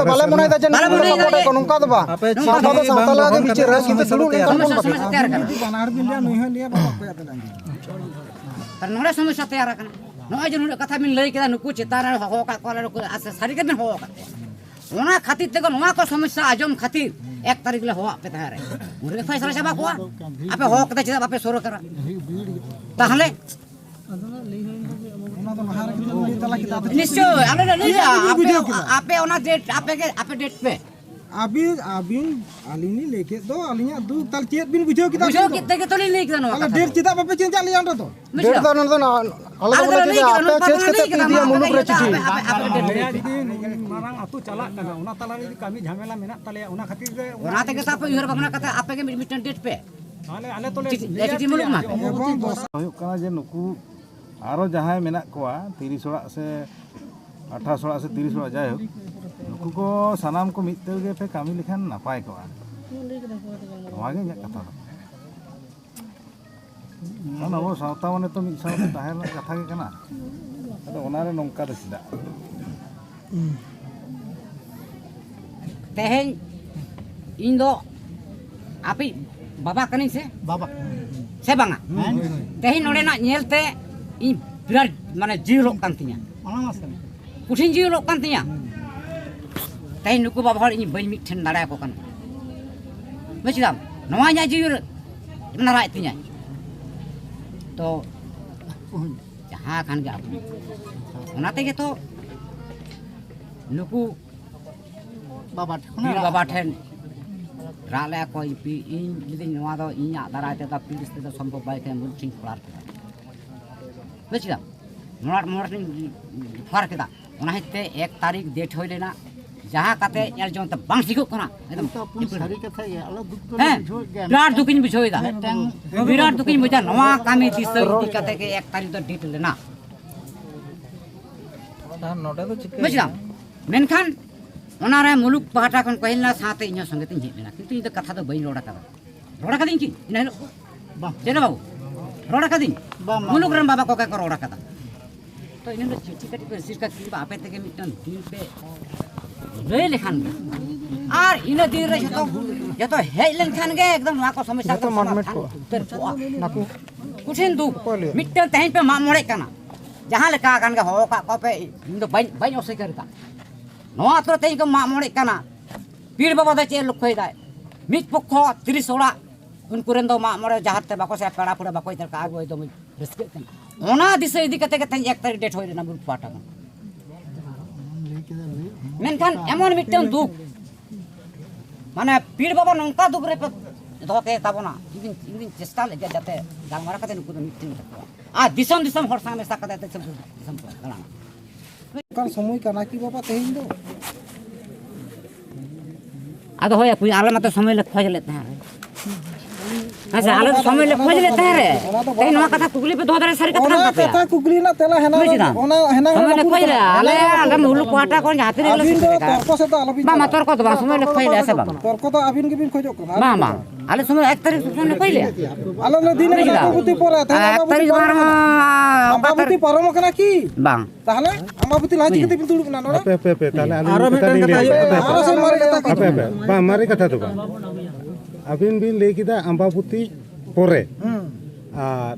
ᱫᱚ ᱵᱟᱞᱮ ᱢᱚᱱᱮᱭᱮᱫᱟ ᱡᱮ ᱵᱟᱞᱮ ᱱᱩᱠᱩ ᱫᱚ ᱢᱚᱱᱮᱭᱮᱫᱟ ᱥᱟᱯᱚᱨᱴ ᱡᱮ ᱟᱠᱚ, ᱱᱚᱝᱠᱟ ᱫᱚ ᱵᱟᱝ᱾ ᱟᱯᱮ ᱥᱟᱶᱛᱟ ᱫᱚ ᱥᱟᱶᱛᱟ ᱞᱮᱠᱟ ᱜᱮ ᱵᱤᱪᱟᱹᱨᱟ, ᱠᱤᱱᱛᱩ ᱥᱚᱢᱚᱥᱥᱟ ᱫᱩᱲᱩᱵ ᱞᱮᱱᱠᱷᱟᱱ ᱵᱚᱱ ᱥᱚᱢᱚᱥᱥᱟ ᱵᱟᱹᱜᱤᱭᱟ᱾ ᱛᱮᱭᱟᱨ ᱟᱠᱟᱱᱟ᱾ ᱵᱟᱱᱟ ᱦᱚᱲ ᱵᱤᱱ ᱞᱟᱹᱭᱟ, ᱱᱩᱭ ᱦᱚᱸᱭ ᱞᱟᱹᱭᱟ, ᱵᱟᱵᱟ ᱚᱠᱚᱭᱟᱜ ᱫᱚ ᱞᱟᱸᱜᱤ? ᱟᱨ ᱱᱚᱰᱮ ᱥᱚᱢᱚᱥᱥᱟ ᱛᱮᱭᱟᱨ ᱟᱠᱟᱱᱟ᱾ ᱱᱚᱜᱼᱚᱭ ᱡᱮ ᱱᱩᱱᱟᱹᱜ ᱠᱟᱛᱷᱟ ᱵᱤᱱ ᱞᱟᱹᱭ ᱠᱮᱫᱟ, ᱱᱩᱠᱩ ᱪᱮᱛᱟᱱ ᱨᱮ ᱦᱚᱦᱚ ᱟᱠᱟᱫ ᱠᱚᱣᱟ ᱞᱮ, ᱱᱩᱠᱩ ᱟᱨ ᱥᱟᱹᱨᱤ ᱜᱮᱵᱤᱱ ᱦᱚᱦᱚ ᱟᱠᱟᱫ ᱠᱚᱣᱟ᱾ ᱚᱱᱟ ᱠᱷᱟᱹᱛᱤᱨ ᱛᱮᱜᱮ ᱱᱚᱣᱟ ᱠᱚ ᱥᱚᱢᱚᱥᱥᱟ ᱟᱸᱡᱚᱢ ᱠᱷᱟᱹᱛᱤᱨ ᱮᱠ ᱛᱟᱹᱨᱤᱠᱷ ᱞᱮ ᱦᱚᱦᱚᱣᱟᱜ ᱯᱮ ᱛᱟᱦᱮᱸ ᱨᱮ᱾ ᱩᱱ ᱨᱮᱜᱮ ᱯᱷᱟᱭᱥᱟᱞᱟ ᱪᱟᱵᱟ ᱠᱚᱜᱼᱟ᱾ ᱟᱯᱮ ᱦᱚᱦᱚ ᱠᱟᱛᱮ ᱪᱮᱫᱟᱜ ᱵᱟᱯᱮ ᱥᱩᱨ ᱟᱠᱟᱱᱟ? ᱛᱟᱦᱚᱞᱮ ᱚᱱᱟ ᱫᱚ ᱞᱟᱦᱟ ᱨᱮᱜᱮ ᱵᱤᱱ ᱞᱟᱹᱭ ᱛᱟᱞᱟ ᱠᱮᱫᱟ᱾ ᱟᱫᱚ ᱪᱮᱫ ᱱᱤᱥᱪᱳᱭ, ᱟᱞᱮ ᱞᱮ ᱞᱟᱹᱭᱟ, ᱪᱮᱫ ᱵᱤᱱ ᱟᱯᱮ, ᱵᱩᱡᱷᱟᱹᱣ ᱠᱮᱫᱟ? ᱟᱯᱮ ᱚᱱᱟ ᱰᱮᱴ, ᱟᱯᱮ ᱜᱮ, ᱟᱯᱮ ᱰᱮᱴ ᱯᱮ᱾ ᱟᱹᱵᱤᱱ, ᱟᱹᱵᱤᱱ, ᱟᱹᱞᱤᱧ ᱞᱤᱧ ᱞᱟᱹᱭ ᱠᱮᱫ ᱫᱚ, ᱟᱹᱞᱤᱧᱟᱜ ᱫᱩᱠ ᱛᱟᱦᱞᱮ ᱪᱮᱫ ᱵᱤᱱ ᱵᱩᱡᱷᱟᱹᱣ ᱠᱮᱫᱟ ᱵᱩᱡᱷᱟᱹᱣ ᱟᱹᱵᱤᱱ ᱫᱚ? ᱠᱮᱫ ᱛᱮᱜᱮ ᱛᱚᱞᱤᱧ ᱞᱟᱹᱭ ᱠᱮᱫᱟ ᱱᱚᱣᱟ ᱛᱟᱦᱞᱮ ᱠᱟᱛᱷᱟ ᱰᱮᱴ ᱫᱚ᱾ ᱪᱮᱫᱟᱜ ᱵᱟᱯᱮ ᱪᱮᱧᱡᱟ ᱟᱞᱮᱭᱟᱜ ᱚᱸᱰᱮ ᱫᱚ? ᱰᱮᱴ ᱵᱩᱡᱷᱟᱹᱣ? ᱫᱚ ᱱᱚᱰᱮ ᱫᱚ ᱱᱟ-, ᱟᱞᱮ ᱟᱞᱮ ᱫᱚᱞᱮ ᱫᱚᱞᱮ ᱪᱮᱧᱡᱟ, ᱞᱟᱹᱭ ᱠᱮᱫᱟ, ᱟᱯᱮ ᱱᱚᱝᱠᱟ ᱪᱮᱧᱡ ᱫᱚᱞᱮ ᱞᱟᱹᱭ ᱠᱟᱛᱮ ᱯᱮ ᱠᱮᱫᱟ, ᱤᱫᱤᱭᱟ ᱱᱚᱝᱠᱟ ᱢᱩᱞᱩᱠ ᱫᱚᱞᱮ ᱨᱮ ᱞᱟᱹᱭ ᱠᱮᱫᱟ, ᱪᱤᱴᱷᱤ᱾ ᱟᱯᱮ, ᱟᱯᱮ ᱰᱮᱴ ᱞᱟᱹᱭ ᱟᱞᱮᱭᱟᱜ ᱯᱮ᱾ ᱡᱩᱫᱤ ᱱᱩᱱ ᱢᱟᱨᱟᱝ ᱟᱹᱛᱩ ᱪᱟᱞᱟᱜ ᱠᱟᱱᱟ, ᱚᱱᱟ ᱛᱟᱞᱟ ᱨᱮ ᱡᱩᱫᱤ ᱠᱟᱹᱢᱤ ᱡᱷᱟᱢᱮᱞᱟ ᱢᱮᱱᱟᱜ ᱛᱟᱞᱮᱭᱟ, ᱚᱱᱟ ᱠᱷᱟᱹᱛᱤᱨ ᱜᱮ ᱚᱱᱟ ᱚᱱᱟ ᱛᱮᱜᱮ ᱛᱚ ᱟᱯᱮ ᱩᱭᱦᱟᱹᱨ ᱵᱷᱟᱵᱽᱱᱟ ᱠᱟᱛᱮ ᱟᱯᱮ ᱜᱮ ᱢᱤᱫ, ᱢᱤᱫᱴᱮᱱ ᱰᱮᱴ ᱯᱮ᱾ ᱛᱟᱦᱞᱮ ᱟᱞᱮ ᱛᱚᱞᱮ ᱪᱤᱴᱷᱤ, ᱞᱟᱹᱭ ᱪᱤᱴᱷᱤ ᱟᱯᱮᱭᱟ ᱢᱩᱞᱩᱠ ᱢᱟ᱾ ᱡᱮ ᱚᱢᱩᱠ ᱦᱩᱭᱩᱜ ᱠᱟᱱᱟ ᱡᱮ ᱱᱩᱠᱩ ᱟᱨᱚ ᱡᱟᱦᱟᱸᱭ ᱢᱮᱱᱟᱜ ᱠᱚᱣᱟ, ᱛᱤᱨᱤᱥ ᱚᱲᱟᱜ ᱥᱮ ᱟᱴᱷᱟᱥ ᱚᱲᱟᱜ ᱥᱮ ᱛᱤᱨᱤᱥ ᱚᱲᱟᱜ, ᱡᱟᱭᱦᱳᱠ, ᱱᱩᱠᱩ ᱠᱚ ᱥᱟᱱᱟᱢ ᱠᱚ ᱢᱤᱫ ᱛᱮ ᱜᱮ ᱯᱮ ᱠᱟᱹᱢᱤ ᱞᱮᱠᱷᱟᱱ ᱱᱟᱯᱟᱭ ᱠᱚᱜᱼᱟ᱾ ᱱᱚᱣᱟ ᱜᱮ ᱤᱧᱟᱹᱜ ᱠᱟᱛᱷᱟ ᱫᱚ᱾ ᱠᱟᱨᱚᱱ ᱟᱵᱚ ᱥᱟᱶᱛᱟ ᱢᱟᱱᱮ ᱛᱚ ᱢᱤᱫ ᱥᱟᱶᱛᱮ ᱛᱟᱦᱮᱸ ᱨᱮᱱᱟᱜ ᱠᱟᱛᱷᱟ ᱜᱮ ᱠᱟᱱᱟ᱾ ᱟᱫᱚ ᱚᱱᱟᱨᱮ ᱱᱚᱝᱠᱟ ᱫᱚ ᱪᱮᱫᱟᱜ? ᱛᱮᱦᱮᱧ ᱤᱧ ᱫᱚ ᱟᱯᱮ ᱵᱟᱵᱟ ᱠᱟᱹᱱᱟᱹᱧ ᱥᱮ? ᱵᱟᱵᱟ᱾ ᱥᱮ ᱵᱟᱝᱟ? ᱦᱮᱸ᱾ ᱛᱮᱦᱮᱧ ᱱᱚᱰᱮᱱᱟᱜ ᱧᱮᱞᱛᱮ ᱤᱧ ᱵᱤᱨᱟᱴ ᱢᱟᱱᱮ ᱡᱤᱣᱤ ᱞᱚᱜ ᱠᱟᱱ ᱛᱤᱧᱟ᱾ ᱚᱱᱟ ᱢᱟ ᱥᱟᱹᱨᱤ᱾ ᱠᱚᱴᱷᱤᱱ ᱡᱤᱣᱤ ᱞᱚᱜ ᱠᱟᱱ ᱛᱤᱧᱟ᱾ ᱛᱮᱦᱮᱧ ᱱᱩᱠᱩ ᱵᱟᱵᱟ ᱦᱚᱲ ᱤᱧ ᱵᱟᱹᱧ ᱢᱤᱫ ᱴᱷᱮᱱ ᱫᱟᱲᱮᱭᱟᱠᱚ ᱠᱟᱱᱟ᱾ ᱵᱩᱡ ᱠᱮᱫᱟᱢ? ᱱᱚᱣᱟ ᱤᱧᱟᱹᱜ ᱡᱤᱣᱤ ᱨᱮ ᱢᱟᱨᱟᱜ ᱮᱫ ᱛᱤᱧᱟᱹ᱾ ᱛᱚ ᱡᱟᱦᱟᱸ ᱠᱟᱱ ᱜᱮ ᱟᱵᱚ, ᱚᱱᱟ ᱛᱮᱜᱮ ᱛᱚ ᱱᱩᱠᱩ ᱵᱟᱵᱟ ᱴᱷᱮᱱ ᱯᱤᱲ ᱵᱟᱵᱟ ᱴᱷᱮᱱ ᱨᱟᱜ ᱞᱮᱫᱼᱟ ᱠᱚ, ᱤᱧ ᱯᱤ-, ᱤᱧ ᱞᱟᱹᱭᱫᱟᱹᱧ, "ᱱᱚᱣᱟ ᱫᱚ ᱤᱧᱟᱜ ᱫᱟᱨᱟᱭ ᱛᱮᱫᱚ ᱯᱤᱲ ᱛᱮᱫᱚ ᱥᱚᱢᱵᱷᱚᱵ ᱵᱟᱭ ᱠᱟᱱᱟ", ᱢᱩᱞ ᱴᱷᱮᱱ ᱠᱷᱚᱲᱟᱨ ᱠᱮᱫᱟ᱾ ᱵᱩᱡ ᱠᱮᱫᱟᱢ? ᱢᱚᱲᱟᱴ ᱢᱚᱲᱟᱴ ᱤᱧ ᱠᱷᱚᱲᱟᱨ ᱠᱮᱫᱟ᱾ ᱚᱱᱟ ᱦᱮᱡ ᱛᱮ ᱮᱠ ᱛᱟᱹᱨᱤᱠᱷ ᱰᱮᱴ ᱦᱩᱭ ᱞᱮᱱᱟ, ᱡᱟᱦᱟᱸ ᱠᱟᱛᱮ ᱧᱮᱞ ᱡᱚᱝ ᱛᱮ ᱵᱟᱝ ᱴᱷᱤᱠᱚᱜ ᱠᱟᱱᱟ᱾ ᱮᱠᱫᱚᱢ ᱮᱠᱫᱚᱢ ᱥᱟᱹᱨᱤ ᱠᱟᱛᱷᱟ ᱜᱮ, ᱟᱞᱮ ᱫᱩᱠ ᱫᱚᱞᱮ ᱦᱮᱸ, ᱵᱩᱡᱷᱟᱹᱣᱮᱫ ᱜᱮᱭᱟ᱾ ᱵᱤᱨᱟᱴ ᱫᱩᱠᱤᱧ ᱵᱩᱡᱷᱟᱹᱣ ᱮᱫᱟ᱾ ᱢᱤᱫᱴᱟᱝ ᱵᱤᱨᱟᱴ ᱫᱩᱠᱤᱧ ᱵᱩᱡᱷᱟᱹᱣᱟ᱾ ᱱᱚᱣᱟ ᱠᱟᱹᱢᱤ ᱫᱤᱥᱟᱹ ᱤᱫᱤ ᱠᱟᱛᱮ ᱜᱮ ᱮᱠ ᱛᱟᱹᱨᱤᱠᱷ ᱫᱚ ᱰᱮᱴ ᱞᱮᱱᱟ᱾ ᱟᱨ ᱱᱚᱰᱮ ᱫᱚ ᱪᱤᱠᱟᱹ ᱵᱩᱡᱽ ᱠᱮᱫᱟᱢ? ᱢᱮᱱᱠᱷᱟᱱ ᱚᱱᱟᱨᱮ ᱢᱩᱞᱩᱠ ᱯᱟᱦᱴᱟ ᱠᱷᱚᱱ ᱠᱚ ᱦᱮᱡ ᱞᱮᱱᱟ, ᱥᱟᱶᱛᱮ ᱤᱧᱦᱚᱸ ᱥᱚᱸᱜᱮ ᱛᱤᱧ ᱦᱮᱡ ᱞᱮᱱᱟ, ᱠᱤᱱᱛᱩ ᱤᱧ ᱫᱚ ᱠᱟᱛᱷᱟ ᱫᱚ ᱵᱟᱹᱧ ᱨᱚᱲ ᱟᱠᱟᱫᱟ᱾ ᱨᱚᱲ ᱟᱠᱟᱫᱤᱧ ᱠᱤ ᱤᱱᱟᱹ ᱦᱤᱞᱳᱜ? ᱵᱟᱝ᱾ ᱪᱮᱫ ᱦᱚᱸ ᱵᱟᱹᱵᱩ? ᱨᱚᱲ ᱟᱠᱟᱫᱤᱧ? ᱵᱟᱝ, ᱵᱟᱝ, ᱢᱩᱞᱩᱠ ᱵᱟᱝ᱾ ᱨᱮᱱ ᱵᱟᱵᱟ ᱠᱚᱜᱮ ᱠᱚ ᱨᱚᱲ ᱟᱠᱟᱫᱟ᱾ ᱛᱚ ᱤᱱᱟᱹ ᱦᱤᱞᱳᱜ ᱪᱤᱴᱷᱤ ᱠᱟᱹᱴᱤᱡ ᱯᱮ ᱨᱤᱥᱤᱵᱷ ᱠᱟᱜ, ᱠᱤᱝᱵᱟ ᱟᱯᱮ ᱛᱮᱜᱮ ᱢᱤᱫᱴᱟᱝ ᱫᱤᱱ ᱯᱮ ᱞᱟᱹᱭ ᱞᱮᱠᱷᱟᱱ ᱜᱮ, ᱟᱨ ᱤᱱᱟᱹ ᱫᱤᱱ ᱨᱮ ᱡᱚᱛᱚ, ᱡᱚᱛᱚ ᱦᱮᱡ ᱞᱮᱱᱠᱷᱟᱱ ᱜᱮ ᱮᱠᱫᱚᱢ ᱱᱚᱣᱟ ᱠᱚ ᱥᱚᱢᱚᱥᱥᱟ ᱡᱚᱛᱚ ᱫᱚ ᱢᱟᱴ ᱢᱮᱴ ᱥᱚᱢᱟᱫᱷᱟᱱ ᱠᱚᱜᱼᱟ᱾ ᱩᱛᱟᱹᱨ ᱠᱚᱜᱼᱟ᱾ ᱱᱟᱠᱩ᱾ ᱠᱚᱴᱷᱤᱱ ᱫᱩᱠ᱾ ᱚᱠᱚᱭ ᱞᱟᱹᱭᱟ? ᱢᱤᱫᱴᱟᱝ ᱛᱮᱦᱮᱧ ᱯᱮ ᱢᱟᱜ ᱢᱚᱬᱮᱜ ᱠᱟᱱᱟ, ᱡᱟᱦᱟᱸ ᱞᱮᱠᱟ ᱠᱟᱱ ᱜᱮ ᱦᱚᱦᱚ ᱠᱟᱜ ᱠᱚᱣᱟ ᱯᱮ, ᱤᱧ ᱫᱚ ᱵᱟᱹᱧ, ᱵᱟᱹᱧ ᱚᱥᱤᱠᱟᱹᱨ ᱮᱫᱟ᱾ ᱱᱚᱣᱟ ᱟᱛᱳ ᱨᱮ ᱛᱮᱦᱮᱧ ᱠᱚ ᱢᱟᱜ ᱢᱚᱬᱮᱜ ᱠᱟᱱᱟ, ᱯᱤᱲ ᱵᱟᱵᱟ ᱫᱚ ᱪᱮᱫ ᱮ ᱞᱚᱠᱠᱷᱚᱭᱮᱫᱟᱭ? ᱢᱤᱫ ᱯᱚᱠᱠᱷᱚ ᱛᱤᱨᱤᱥ ᱚᱲᱟᱜ, ᱩᱱᱠᱩ ᱨᱮᱱ ᱫᱚ ᱢᱟᱜ ᱢᱚᱬᱮ ᱡᱟᱦᱮᱨ ᱛᱮ ᱵᱟᱠᱚ ᱥᱮᱱ, ᱯᱮᱲᱟ ᱯᱩᱲᱟᱹ ᱵᱟᱠᱚ ᱤᱫᱤ ᱫᱟᱲᱮ ᱠᱟᱜᱼᱟ, ᱟᱵᱚ ᱫᱚ ᱨᱟᱹᱥᱠᱟᱹᱜ ᱠᱟᱱᱟ᱾ ᱚᱱᱟ ᱫᱤᱥᱟᱹ ᱤᱫᱤ ᱠᱟᱛᱮ ᱜᱮ ᱛᱮᱦᱮᱧ ᱮᱠ ᱛᱟᱹᱨᱤᱠᱷ ᱰᱮᱴ ᱦᱩᱭ ᱞᱮᱱᱟ ᱢᱩᱞᱩᱠ ᱯᱟᱦᱴᱟ ᱠᱷᱚᱱ᱾ ᱢᱮᱱᱠᱷᱟᱱ ᱮᱢᱚᱱ ᱢᱤᱫᱴᱟᱝ ᱫᱩᱠ, ᱢᱟᱱᱮ ᱯᱤᱲ ᱵᱟᱵᱟ ᱱᱚᱝᱠᱟ ᱫᱩᱠ ᱨᱮᱯᱮ ᱫᱚᱦᱚ ᱠᱮᱫ ᱛᱟᱵᱚᱱᱟ, ᱤᱧ ᱫᱩᱧ, ᱤᱧ ᱫᱩᱧ ᱪᱮᱥᱴᱟ ᱞᱮᱫ ᱜᱮᱭᱟ ᱡᱟᱛᱮ ᱜᱟᱞᱢᱟᱨᱟᱣ ᱠᱟᱛᱮ ᱱᱩᱠᱩ ᱫᱚ ᱢᱤᱫ ᱴᱷᱮᱱ ᱠᱟᱠᱚᱣᱟ᱾ ᱟᱨ ᱫᱤᱥᱚᱢ ᱫᱤᱥᱚᱢ ᱦᱚᱲ ᱥᱟᱶ ᱢᱮᱥᱟ ᱠᱟᱛᱮ ᱫᱤᱥᱚᱢ ᱫᱤᱥᱚᱢ ᱠᱚ ᱫᱟᱬᱟᱱᱟ᱾ ᱚᱱᱠᱟᱱ ᱥᱚᱢᱚᱭ ᱠᱟᱱᱟ ᱠᱤ ᱵᱟᱵᱟ ᱛᱮᱦᱮᱧ ᱫᱚ? ᱟᱫᱚ ᱦᱳᱭ, ᱟᱯᱮ, ᱟᱞᱮ ᱢᱟᱛᱚ ᱥᱚᱢᱚᱭ ᱞᱮ ᱠᱷᱚᱡ ᱞᱮᱫ ᱛᱟᱦᱮᱸᱫ᱾ ᱦᱮᱸ ᱥᱮ, ᱟᱞᱮ ᱫᱚ ᱥᱚᱢᱚᱭ ᱞᱮ ᱠᱷᱚᱡ ᱞᱮᱫ ᱛᱟᱦᱮᱸᱫ ᱨᱮ᱾ ᱚᱱᱟ ᱫᱚ ᱛᱮᱦᱮᱧ ᱱᱚᱣᱟ ᱠᱟᱛᱷᱟ ᱠᱩᱠᱞᱤ ᱯᱮ ᱫᱚᱦᱚ ᱫᱟᱲᱮᱭᱟᱜᱼᱟ, ᱥᱟᱹᱨᱤ ᱠᱟᱛᱷᱟ ᱚᱱᱟ ᱠᱟᱱ ᱛᱟᱯᱮᱭᱟ᱾ ᱠᱟᱛᱷᱟ ᱠᱩᱠᱞᱤ ᱨᱮᱱᱟᱜ ᱛᱮᱞᱟ ᱦᱮᱱᱟᱜ ᱵᱩᱡᱽ ᱨᱮᱱᱟᱜ ᱠᱮᱫᱟᱢ? ᱠᱩᱞ ᱥᱚᱢᱚᱭ ᱞᱮ ᱠᱟᱱᱟ᱾ ᱠᱷᱚᱡ ᱞᱮᱫᱼᱟ, ᱟᱞᱮ, ᱟᱞᱮ ᱢᱩᱞᱩᱠ ᱯᱟᱦᱴᱟ ᱠᱷᱚᱱ ᱡᱟᱦᱟᱸ ᱛᱤᱱᱟᱹᱜ ᱞᱮ ᱟᱹᱵᱤᱱ ᱫᱚ ᱥᱮᱴᱮᱨ ᱠᱟᱱᱟ᱾ ᱛᱚᱨᱠᱚ ᱥᱮᱫ ᱫᱚ ᱟᱞᱚᱵᱤᱱ ᱵᱟᱝ, ᱵᱟᱝ, ᱪᱟᱞᱟᱜᱼᱟ᱾ ᱛᱚᱨᱠᱚ ᱫᱚ ᱵᱟᱝ, ᱥᱚᱢᱚᱭ ᱞᱮ ᱠᱷᱚᱡ ᱞᱮᱫᱼᱟ ᱥᱮ ᱵᱟᱝ? ᱛᱚᱨᱠᱚ ᱫᱚ ᱟᱹᱵᱤᱱ ᱜᱮᱵᱤᱱ ᱠᱷᱚᱡᱚᱜ ᱠᱟᱱᱟ, ᱵᱟᱝ, ᱟᱹᱞᱤᱧ ᱫᱚ ᱵᱟᱝ, ᱵᱟᱝ᱾ ᱟᱞᱮ ᱥᱚᱢᱚᱭ ᱮᱠ ᱛᱟᱹᱨᱤᱠᱷ ᱥᱚᱢᱚᱭ ᱞᱮ ᱠᱷᱚᱡ ᱞᱮᱫᱼᱟ᱾ ᱟᱞᱮ ᱞᱮ ᱫᱤᱱ ᱵᱩᱡᱽ ᱠᱮᱫᱟᱢ? ᱟᱢᱵᱟᱵᱚᱛᱤ ᱯᱚᱨᱮ, ᱛᱮᱦᱮᱧ ᱮᱠ ᱟᱢᱵᱟᱵᱚᱛᱤ ᱛᱟᱹᱨᱤᱠᱷ ᱯᱟᱨᱚᱢ ᱢᱟ ᱟᱠᱟᱱᱟ᱾ ᱟᱢᱵᱟᱵᱚᱛᱤ ᱯᱟᱨᱚᱢ ᱟᱠᱟᱱᱟ ᱠᱤ? ᱵᱟᱝ᱾ ᱛᱟᱦᱞᱮ ᱟᱢᱵᱟᱵᱚᱛᱤ ᱞᱟᱦᱟ ᱪᱤᱠᱟᱹ ᱛᱮᱵᱤᱱ ᱫᱩᱲᱩᱵ ᱮᱱᱟ ᱱᱚᱰᱮ? ᱦᱟᱯᱮ, ᱦᱟᱯᱮ, ᱦᱟᱯᱮ, ᱛᱟᱦᱞᱮ ᱟᱹᱞᱤᱧ ᱟᱨᱚ ᱢᱤᱫ ᱠᱟᱛᱷᱟ ᱢᱤᱫᱴᱟᱝ ᱞᱤᱧ ᱠᱟᱛᱷᱟ ᱞᱟᱹᱭᱟ᱾ ᱦᱩᱭᱩᱜ ᱦᱟᱯᱮ, ᱠᱟᱱᱟ᱾ ᱦᱟᱯᱮ᱾ ᱟᱨᱚ ᱥᱮ ᱢᱟᱨᱮ ᱠᱟᱛᱷᱟ ᱠᱚ᱾ ᱦᱟᱯᱮ, ᱦᱟᱯᱮ᱾ ᱵᱟᱝ, ᱢᱟᱨᱮ ᱠᱟᱛᱷᱟ ᱫᱚ ᱵᱟᱝ᱾ ᱟᱹᱵᱤᱱ ᱵᱤᱱ ᱞᱟᱹᱭ ᱠᱮᱫᱟ ᱟᱢᱵᱟᱵᱚᱛᱤ ᱯᱚᱨᱮ᱾ ᱦᱩᱸ᱾ ᱟᱨ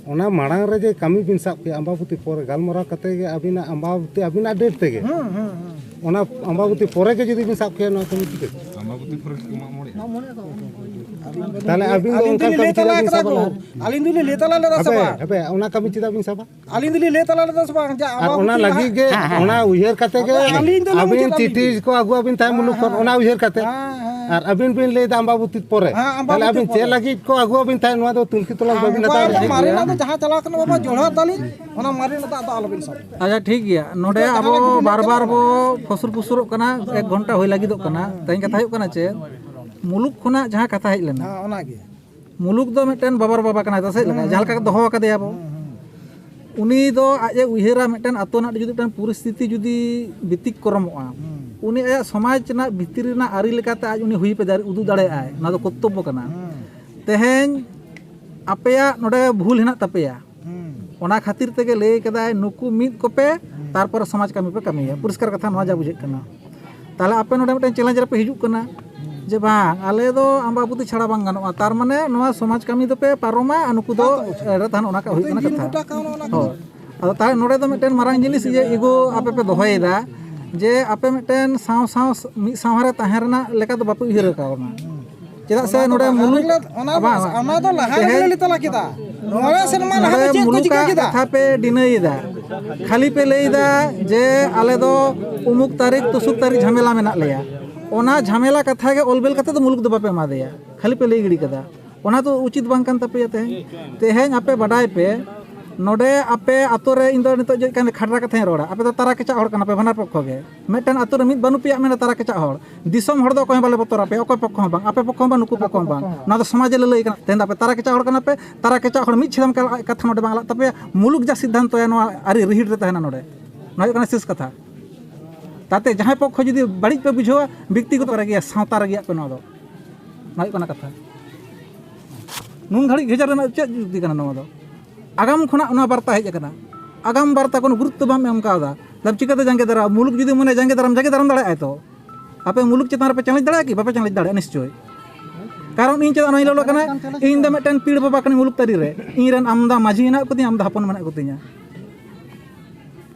ᱚᱱᱟ ᱢᱟᱲᱟᱝ ᱨᱮ ᱡᱮ ᱠᱟᱹᱢᱤ ᱵᱤᱱ ᱥᱟᱵ ᱠᱮᱜᱼᱟ, ᱟᱢᱵᱟᱵᱚᱛᱤ ᱯᱚᱨᱮ ᱜᱟᱞᱢᱟᱨᱟᱣ ᱠᱟᱛᱮ ᱜᱮ ᱟᱹᱵᱤᱱᱟᱜ ᱟᱢᱵᱟᱵᱚᱛᱤ ᱟᱹᱵᱤᱱᱟᱜ ᱰᱮᱴ ᱛᱮᱜᱮ᱾ ᱦᱩᱸ, ᱦᱩᱸ, ᱦᱩᱸ᱾ ᱚᱱᱟ ᱟᱢᱵᱟᱵᱚᱛᱤ ᱯᱚᱨᱮ ᱜᱮ ᱡᱩᱫᱤ ᱵᱤᱱ ᱥᱟᱵ ᱠᱮᱭᱟ ᱱᱚᱣᱟ ᱠᱚᱢᱤᱴᱤ ᱫᱚ, ᱟᱢᱵᱟᱵᱚᱛᱤ ᱯᱚᱨᱮ ᱜᱮ ᱢᱟᱜ ᱢᱚᱬᱮ᱾ ᱛᱟᱦᱞᱮ ᱟᱹᱵᱤᱱ ᱫᱚ ᱟᱹᱞᱤᱧ ᱚᱱᱠᱟᱱ ᱫᱚᱞᱤᱧ ᱞᱟᱹᱭ ᱠᱟᱹᱢᱤ ᱛᱟᱞᱟ ᱪᱮᱫᱟᱜ ᱵᱤᱱ ᱟᱠᱟᱫᱟ ᱥᱟᱵᱟ ᱜᱚ᱾ ᱞᱟᱦᱟ? ᱟᱹᱞᱤᱧ ᱫᱚᱞᱤᱧ ᱞᱟᱹᱭ ᱛᱟᱞᱟ ᱞᱮᱫᱟ ᱥᱮ ᱦᱟᱯᱮ, ᱵᱟᱝ? ᱦᱟᱯᱮ, ᱚᱱᱟ ᱠᱟᱹᱢᱤ ᱪᱮᱫᱟᱜ ᱵᱤᱱ ᱥᱟᱵᱟ? ᱟᱹᱞᱤᱧ ᱫᱚᱞᱤᱧ ᱞᱟᱹᱭ ᱛᱟᱞᱟ ᱞᱮᱫᱟ ᱥᱮ ᱵᱟᱝ ᱡᱮ ᱟᱨ ᱚᱱᱟ ᱟᱢᱵᱟᱵᱚᱛᱤ ᱞᱟᱹᱜᱤᱫ ᱜᱮ, ᱦᱮᱸ, ᱦᱮᱸ᱾ ᱚᱱᱟ ᱩᱭᱦᱟᱹᱨ ᱠᱟᱛᱮ ᱜᱮ ᱟᱫᱚ ᱟᱹᱞᱤᱧ ᱫᱚᱞᱤᱧ ᱟᱹᱵᱤᱱ ᱢᱩᱪᱟᱹᱫ ᱪᱤᱴᱷᱤ ᱟᱹᱞᱤᱧ᱾ ᱠᱚ ᱟᱹᱜᱩ ᱟᱹᱵᱤᱱ ᱛᱟᱦᱮᱸᱫ ᱦᱮᱸ, ᱢᱩᱞᱩᱠ ᱠᱷᱚᱱ, ᱦᱮᱸ᱾ ᱚᱱᱟ ᱩᱭᱦᱟᱹᱨ ᱠᱟᱛᱮ᱾ ᱦᱮᱸ, ᱦᱮᱸ᱾ ᱟᱨ ᱟᱹᱵᱤᱱ ᱵᱤᱱ ᱞᱟᱹᱭ ᱮᱫᱟ ᱟᱢᱵᱟᱵᱚᱛᱤ ᱯᱚᱨᱮ᱾ ᱦᱮᱸ, ᱛᱟᱦᱞᱮ ᱟᱢᱵᱟᱵᱚᱛᱤ ᱟᱹᱵᱤᱱ ᱯᱚᱨᱮ᱾ ᱪᱮᱫ ᱞᱟᱹᱜᱤᱫ ᱠᱚ ᱟᱹᱜᱩ ᱟᱹᱵᱤᱱ ᱛᱟᱦᱮᱸᱫ ᱱᱚᱣᱟ ᱫᱚ ᱛᱩᱱᱠᱷᱤ ᱛᱚᱞᱟᱥ ᱦᱮᱸ, ᱵᱟᱹᱵᱤᱱ ᱩᱱᱠᱩᱣᱟᱜ ᱦᱟᱛᱟᱣ ᱫᱚ ᱞᱮᱫ ᱢᱟᱨᱮᱱᱟᱜ ᱜᱮᱭᱟ? ᱫᱚ ᱡᱟᱦᱟᱸ ᱪᱟᱞᱟᱣ ᱠᱟᱱᱟ ᱵᱟᱵᱟ ᱡᱚᱲᱦᱟ ᱛᱟᱹᱞᱤᱧ, ᱚᱱᱟ ᱢᱟᱨᱮᱱᱟᱜ ᱫᱚ ᱟᱫᱚ ᱟᱞᱚᱵᱤᱱ ᱥᱟᱵᱟ᱾ ᱟᱪᱪᱷᱟ, ᱴᱷᱤᱠ ᱜᱮᱭᱟ᱾ ᱱᱚᱰᱮ ᱱᱤᱛᱚᱜ ᱡᱟᱦᱟᱸ ᱟᱵᱚ ᱞᱟᱹᱜᱤᱫ ᱵᱤᱱ ᱞᱟᱹᱭ ᱵᱟᱨ ᱵᱟᱨ ᱠᱟᱱᱟ᱾ ᱵᱚ ᱯᱷᱚᱥᱩᱨ ᱯᱷᱩᱥᱩᱨᱚᱜ ᱠᱟᱱᱟ, ᱮᱠ ᱜᱷᱚᱱᱴᱟ ᱦᱩᱭ ᱞᱟᱹᱜᱤᱫᱚᱜ ᱠᱟᱱᱟ᱾ ᱛᱮᱦᱮᱧ ᱠᱟᱛᱷᱟ ᱦᱩᱭᱩᱜ ᱠᱟᱱᱟ ᱪᱮᱫ? ᱢᱩᱞᱩᱠ ᱠᱷᱚᱱᱟᱜ ᱡᱟᱦᱟᱸ ᱠᱟᱛᱷᱟ ᱦᱮᱡ ᱞᱮᱱᱟ, ᱦᱮᱸ, ᱚᱱᱟᱜᱮ᱾ ᱢᱩᱞᱩᱠ ᱫᱚ ᱢᱤᱫᱴᱮᱱ ᱵᱟᱵᱟ ᱨᱮ ᱵᱟᱵᱟ ᱠᱟᱱᱟᱭ ᱛᱚ, ᱥᱮ ᱪᱮᱫ ᱞᱮᱠᱟ? ᱦᱩᱸ, ᱡᱟᱦᱟᱸ ᱞᱮᱠᱟ ᱦᱩᱸ᱾ ᱫᱚᱦᱚ ᱟᱠᱟᱫᱮᱭᱟ ᱵᱚ᱾ ᱦᱩᱸ, ᱦᱩᱸ᱾ ᱩᱱᱤ ᱫᱚ ᱟᱡ ᱮ ᱩᱭᱦᱟᱹᱨᱟ, ᱢᱤᱫᱴᱮᱱ ᱟᱛᱳ ᱨᱮᱱᱟᱜ ᱡᱩᱫᱤ ᱢᱤᱫᱴᱮᱱ ᱯᱚᱨᱤᱥᱛᱷᱤᱛᱤ ᱡᱩᱫᱤ ᱵᱮᱛᱤᱠᱨᱚᱢᱚᱜᱼᱟ, ᱦᱩᱸ᱾ ᱩᱱᱤ ᱟᱭᱟᱜ ᱥᱚᱢᱟᱡᱽ ᱨᱮᱱᱟᱜ ᱵᱷᱤᱛᱤᱨ ᱨᱮᱱᱟᱜ ᱟᱹᱨᱤ ᱞᱮᱠᱟᱛᱮ ᱟᱡ ᱩᱱᱤ ᱦᱩᱭ ᱯᱮ ᱫᱟᱲᱮ-, ᱩᱫᱩᱜ ᱫᱟᱲᱮᱭᱟᱜᱼᱟᱭ᱾ ᱚᱱᱟ ᱫᱚ ᱠᱚᱨᱛᱚᱵᱵᱚ ᱠᱟᱱᱟ᱾ ᱦᱩᱸ᱾ ᱛᱮᱦᱮᱧ ᱟᱯᱮᱭᱟᱜ ᱱᱚᱰᱮ ᱵᱷᱩᱞ ᱦᱮᱱᱟᱜ ᱛᱟᱯᱮᱭᱟ᱾ ᱦᱩᱸ᱾ ᱚᱱᱟ ᱠᱷᱟᱹᱛᱤᱨ ᱛᱮᱜᱮ ᱞᱟᱹᱭ ᱠᱟᱫᱟᱭ, ᱱᱩᱠᱩ ᱢᱤᱫ ᱠᱚᱯᱮ, ᱦᱩᱸ᱾ ᱛᱟᱨᱯᱚᱨᱮ ᱥᱚᱢᱟᱡᱽ ᱠᱟᱹᱢᱤ ᱯᱮ ᱠᱟᱹᱢᱤᱭᱟ᱾ ᱯᱚᱨᱤᱥᱠᱟᱨ ᱠᱟᱛᱷᱟ ᱱᱚᱣᱟ ᱡᱟ ᱵᱩᱡᱷᱟᱹᱜ ᱠᱟᱱᱟ᱾ ᱛᱟᱦᱞᱮ ᱟᱯᱮ ᱱᱚᱰᱮ ᱢᱤᱫᱴᱮᱱ challenge ᱨᱮᱯᱮ ᱦᱤᱡᱩᱜ ᱠᱟᱱᱟ ᱦᱩᱸ᱾ ᱡᱮ ᱵᱟᱝ, ᱟᱞᱮ ᱫᱚ ᱟᱢᱵᱟᱵᱚᱛᱤ ᱪᱷᱟᱲᱟ ᱵᱟᱝ ᱜᱟᱱᱚᱜᱼᱟ, ᱛᱟᱨ ᱢᱟᱱᱮ ᱱᱚᱣᱟ ᱥᱚᱢᱟᱡᱽ ᱠᱟᱹᱢᱤ ᱫᱚᱯᱮ ᱯᱟᱨᱚᱢᱟ ᱟᱨ ᱱᱩᱠᱩ ᱫᱚ ᱵᱟᱝ ᱠᱚ ᱵᱩᱡᱷᱟᱹᱣᱟ᱾ ᱮᱲᱮ ᱛᱟᱦᱮᱱ, ᱚᱱᱟ ᱠᱚ ᱦᱩᱭᱩᱜ ᱠᱟᱱᱟ ᱤᱧ ᱠᱟᱛᱷᱟ᱾ ᱜᱚᱴᱟ ᱠᱟᱣᱱᱟ ᱚᱱᱟ ᱦᱳᱭ᱾ ᱠᱟᱛᱷᱟ᱾ ᱟᱫᱚ ᱛᱟᱦᱞᱮ ᱱᱚᱰᱮ ᱫᱚ ᱢᱤᱫᱴᱮᱱ ᱢᱟᱨᱟᱝ ᱡᱤᱱᱤᱥ ᱤᱭᱟᱹ ego ᱟᱯᱮ ᱯᱮ ᱫᱚᱦᱚᱭᱮᱫᱟ ᱡᱮ ᱟᱯᱮ ᱢᱤᱫᱴᱮᱱ ᱥᱟᱶ ᱥᱟᱶ ᱢᱤᱫ ᱥᱟᱶ ᱨᱮ ᱛᱟᱦᱮᱸ ᱨᱮᱱᱟᱜ ᱞᱮᱠᱟ ᱫᱚ ᱵᱟᱯᱮ ᱩᱭᱦᱟᱹᱨ ᱟᱠᱟᱣᱱᱟ᱾ ᱪᱮᱫᱟᱜ ᱥᱮ ᱚᱱᱟ ᱫᱚ ᱱᱚᱰᱮ ᱞᱟᱦᱟ ᱢᱩᱞᱩᱠ ᱨᱮᱜᱮ, ᱚᱱᱟ ᱫᱚ, ᱵᱟᱝ, ᱵᱟᱝ᱾ ᱚᱱᱟ ᱫᱚ ᱞᱟᱦᱟ ᱨᱮᱜᱮ ᱛᱮᱦᱮᱧ ᱞᱮ ᱛᱟᱞᱟ ᱠᱮᱫᱟ᱾ ᱢᱚᱬᱮ ᱥᱮᱨᱢᱟ ᱞᱟᱦᱟ ᱱᱚᱰᱮ ᱫᱚ ᱪᱮᱫ ᱠᱚ ᱪᱤᱠᱟᱹ ᱢᱩᱞᱩᱠᱟᱜ ᱠᱮᱫᱟ? ᱠᱟᱛᱷᱟ ᱯᱮ ᱰᱤᱱᱟᱹᱭᱮᱫᱟ᱾ ᱠᱷᱟᱹᱞᱤ ᱯᱮ ᱞᱟᱹᱭᱫᱟ ᱡᱮ ᱟᱞᱮ ᱫᱚ ᱩᱢᱩᱠ ᱛᱟᱹᱨᱤᱠᱷ ᱛᱩᱥᱩᱠ ᱛᱟᱹᱨᱤᱠᱷ ᱡᱷᱟᱢᱮᱞᱟ ᱢᱮᱱᱟᱜ ᱞᱮᱭᱟ᱾ ᱚᱱᱟ ᱡᱷᱟᱢᱮᱞᱟ ᱠᱟᱛᱷᱟ ᱜᱮ ᱚᱞ ᱵᱮᱞ ᱠᱟᱛᱮ ᱫᱚ ᱢᱩᱞᱩᱠ ᱫᱚ ᱵᱟᱯᱮ ᱮᱢᱟ ᱫᱮᱭᱟ, ᱠᱷᱟᱹᱞᱤ ᱯᱮ ᱞᱟᱹᱭ ᱜᱤᱰᱤ ᱠᱟᱫᱟ᱾ ᱚᱱᱟ ᱫᱚ ᱩᱪᱤᱛ ᱵᱟᱝ ᱠᱟᱱ ᱛᱟᱯᱮᱭᱟ᱾ ᱛᱮᱦᱮᱧ, ᱛᱮᱦᱮᱧ ᱟᱯᱮ ᱵᱟᱰᱟᱭ ᱯᱮ, ᱱᱚᱰᱮ ᱟᱯᱮ ᱟᱛᱳ ᱨᱮ ᱤᱧ ᱫᱚ ᱱᱤᱛᱚᱜ ᱪᱮᱫ ᱠᱟᱱ ᱠᱷᱟᱰᱨᱟ ᱠᱟᱛᱷᱟᱧ ᱨᱚᱲᱟ, ᱟᱯᱮ ᱫᱚ ᱛᱟᱨᱟ ᱠᱮᱪᱟᱜ ᱦᱚᱲ ᱠᱟᱱᱟ ᱯᱮ ᱵᱟᱱᱟᱨ ᱯᱚᱠᱠᱷᱚ ᱜᱮ᱾ ᱢᱤᱫᱴᱮᱱ ᱟᱛᱳ ᱨᱮ ᱢᱤᱫ ᱵᱟᱹᱱᱩᱜ ᱯᱮᱭᱟ ᱢᱮᱱᱟ ᱛᱟᱨᱟ ᱠᱮᱪᱟᱜ ᱦᱚᱲ᱾ ᱫᱤᱥᱚᱢ ᱦᱚᱲ ᱫᱚ ᱚᱠᱚᱭ ᱦᱚᱸ ᱵᱟᱞᱮ ᱵᱚᱛᱚᱨ ᱟᱯᱮᱭᱟ, ᱚᱠᱚᱭ ᱯᱚᱠᱠᱷᱚ ᱦᱚᱸ ᱵᱟᱝ, ᱟᱯᱮ ᱯᱚᱠᱠᱷᱚ ᱦᱚᱸ ᱵᱟᱝ, ᱱᱩᱠᱩ ᱯᱚᱠᱠᱷᱚ ᱦᱚᱸ ᱵᱟᱝ᱾ ᱱᱚᱣᱟ ᱫᱚ ᱥᱚᱢᱟᱡᱽ ᱞᱟᱹᱞᱟᱹᱭ ᱠᱟᱱᱟ᱾ ᱛᱮᱦᱮᱧ ᱫᱚ ᱟᱯᱮ ᱛᱟᱨᱟ ᱠᱮᱪᱟᱜ ᱦᱚᱲ ᱠᱟᱱᱟ ᱯᱮ, ᱛᱟᱨᱟ ᱠᱮᱪᱟᱜ ᱦᱚᱲ ᱢᱤᱫ ᱪᱷᱮᱫᱟᱢ ᱠᱟᱛᱷᱟ ᱱᱚᱰᱮ ᱵᱟᱝ ᱟᱞᱟᱜ ᱛᱟᱯᱮᱭᱟ᱾ ᱢᱩᱞᱩᱠ ᱡᱟ ᱥᱤᱫᱽᱫᱷᱟᱱᱛᱚᱭᱟ ᱱᱚᱣᱟ ᱟᱹᱨᱤ ᱨᱤᱦᱤᱲ ᱨᱮ ᱛᱟᱦᱮᱱᱟ ᱱᱚᱰᱮ᱾ ᱱᱚᱣᱟ ᱦᱩᱭᱩᱜ ᱠᱟᱱᱟ ᱥᱮᱥ ᱠᱟᱛᱷᱟ᱾ ᱛᱟᱛᱮ ᱡᱟᱦᱟᱸᱭ ᱯᱚᱠᱠᱷᱚ ᱡᱩᱫᱤ ᱵᱟᱹᱲᱤᱡ ᱯᱮ ᱵᱩᱡᱷᱟᱹᱣᱟ, ᱵᱮᱠᱛᱤᱜᱚᱛᱚ ᱨᱮᱜᱮ ᱥᱟᱶᱛᱟ ᱨᱮᱜᱮᱭᱟᱜ ᱯᱮ ᱱᱚᱣᱟ ᱫᱚ᱾ ᱱᱚᱣᱟ ᱦᱩᱭᱩᱜ ᱠᱟᱱᱟ ᱠᱟᱛᱷᱟ᱾ ᱱᱩᱱ ᱜᱷᱟᱹᱲᱤᱡ ᱵᱷᱮᱡᱟᱨ ᱨᱮᱱᱟᱜ ᱪᱮᱫ ᱡᱩᱠᱛᱤ ᱠᱟᱱᱟ ᱱᱚᱣᱟ ᱫᱚ? ᱟᱜᱟᱢ ᱠᱷᱚᱱᱟᱜ ᱱᱚᱣᱟ ᱵᱟᱨᱛᱟ ᱦᱮᱡ ᱟᱠᱟᱱᱟ᱾ ᱟᱜᱟᱢ ᱵᱟᱨᱛᱟ ᱠᱳᱱᱳ ᱜᱩᱨᱩᱛᱛᱚ ᱵᱟᱢ ᱮᱢ ᱠᱟᱣᱫᱟ᱾ ᱛᱟᱦᱞᱮ ᱪᱤᱠᱟᱹᱛᱮ ᱡᱟᱸᱜᱮ ᱫᱟᱨᱟᱢ? ᱢᱩᱞᱩᱠ ᱡᱩᱫᱤ ᱢᱚᱱᱮ ᱡᱟᱸᱜᱮ ᱫᱟᱨᱟᱢ, ᱡᱟᱸᱜᱮ ᱫᱟᱨᱟᱢ ᱫᱟᱲᱮᱭᱟᱜᱼᱟᱭ ᱛᱚ? ᱟᱯᱮ ᱢᱩᱞᱩᱠ ᱪᱮᱛᱟᱱ ᱨᱮᱯᱮ challenge ᱫᱟᱲᱮᱭᱟᱜᱼᱟ ᱠᱤ? ᱵᱟᱯᱮ challenge ᱫᱟᱲᱮᱭᱟᱜᱼᱟ ᱱᱤᱥᱪᱳᱭ᱾ ᱠᱟᱨᱚᱱ ᱤᱧ ᱪᱮᱫᱟᱜ ᱱᱚᱣᱟᱧ ᱞᱚᱞᱚ ᱠᱟᱱᱟ? ᱤᱧ ᱫᱚ ᱢᱤᱫᱴᱮᱱ ᱯᱤᱲ ᱵᱟᱵᱟ ᱠᱟᱹᱱᱟᱹᱧ ᱢᱩᱞᱩᱠ ᱛᱟᱹᱨᱤ ᱨᱮ᱾ ᱤᱧ ᱨᱮᱱ ᱟᱢᱫᱟ ᱢᱟᱹᱡᱷᱤ ᱦᱮᱱᱟᱜ ᱠᱚᱛᱤᱧᱟ, ᱟᱢᱫᱟ ᱦᱚᱯᱚᱱ ᱢᱮᱱᱟᱜ ᱠᱚᱛᱤᱧᱟ᱾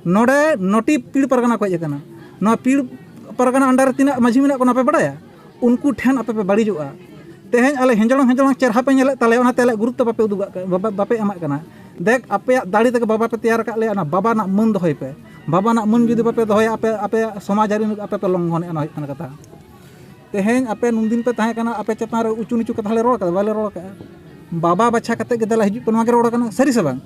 ᱱᱚᱰᱮ ᱱᱚᱴᱤ ᱯᱤᱲ ᱯᱟᱨᱜᱟᱱᱟ ᱠᱚ ᱦᱮᱡ ᱟᱠᱟᱱᱟ᱾ ᱱᱚᱣᱟ ᱯᱤᱲ ᱯᱟᱨᱜᱟᱱᱟ under ᱨᱮ ᱛᱤᱱᱟᱹᱜ ᱢᱟᱹᱡᱷᱤ ᱢᱮᱱᱟᱜ ᱠᱚᱣᱟ ᱚᱱᱟ ᱯᱮ ᱵᱟᱲᱟᱭᱟ? ᱩᱱᱠᱩ ᱴᱷᱮᱱ ᱟᱯᱮ ᱯᱮ ᱵᱟᱹᱲᱤᱡᱚᱜᱼᱟ᱾ ᱛᱮᱦᱮᱧ ᱟᱞᱮ ᱦᱮᱸᱡᱲᱚᱝ ᱦᱮᱸᱡᱲᱚᱝ ᱪᱮᱦᱨᱟ ᱯᱮ ᱧᱮᱞᱮᱫ ᱛᱟᱞᱮᱭᱟ, ᱚᱱᱟᱛᱮ ᱟᱞᱮᱭᱟᱜ ᱜᱩᱨᱩᱛᱛᱚ ᱵᱟᱯᱮ ᱩᱫᱩᱜᱟᱜ ᱠᱟᱱᱟ, ᱵᱟᱯᱮ, ᱵᱟᱯᱮ ᱮᱢᱟᱜ ᱠᱟᱱᱟ᱾ ᱫᱮᱠ, ᱟᱯᱮᱭᱟᱜ ᱫᱟᱲᱮ ᱛᱮᱜᱮ ᱵᱟᱵᱟ ᱯᱮ ᱛᱮᱭᱟᱨ ᱟᱠᱟᱫ ᱞᱮᱭᱟ, ᱚᱱᱟ ᱵᱟᱵᱟ ᱨᱮᱱᱟᱜ ᱢᱟᱹᱱ ᱫᱚᱦᱚᱭ ᱯᱮ᱾ ᱵᱟᱵᱟ ᱨᱮᱱᱟᱜ ᱢᱟᱹᱱ ᱡᱩᱫᱤ ᱵᱟᱯᱮ ᱫᱚᱦᱚᱭᱟ, ᱟᱯᱮ, ᱟᱯᱮᱭᱟᱜ ᱥᱚᱢᱟᱡᱽ ᱟᱹᱨᱤ ᱟᱯᱮ ᱯᱮ ᱞᱚᱝᱜᱷᱚᱱᱮᱫᱼᱟ, ᱚᱱᱟ ᱦᱩᱭᱩᱜ ᱠᱟᱱᱟ ᱠᱟᱛᱷᱟ᱾ ᱛᱮᱦᱮᱧ ᱟᱯᱮ ᱱᱩᱱᱫᱤᱱ ᱯᱮ ᱛᱟᱦᱮᱸ ᱠᱟᱱᱟ, ᱟᱯᱮ ᱪᱮᱛᱟᱱ ᱨᱮ ᱩᱪᱩ ᱱᱤᱪᱩ ᱠᱟᱛᱷᱟ ᱞᱮ ᱨᱚᱲ ᱠᱟᱫᱟ? ᱵᱟᱞᱮ ᱨᱚᱲ ᱠᱟᱜᱼᱟ᱾ ᱵᱟᱵᱟ ᱵᱟᱪᱷᱟ ᱠᱟᱛᱮ ᱜᱮ ᱫᱮᱞᱟ ᱦᱤᱡᱩᱜ ᱯᱮ, ᱱᱚᱣᱟ ᱜᱮ ᱨᱚᱲ ᱠᱟᱱᱟ, ᱥᱟᱹᱨᱤ ᱥᱮ ᱵᱟᱝ?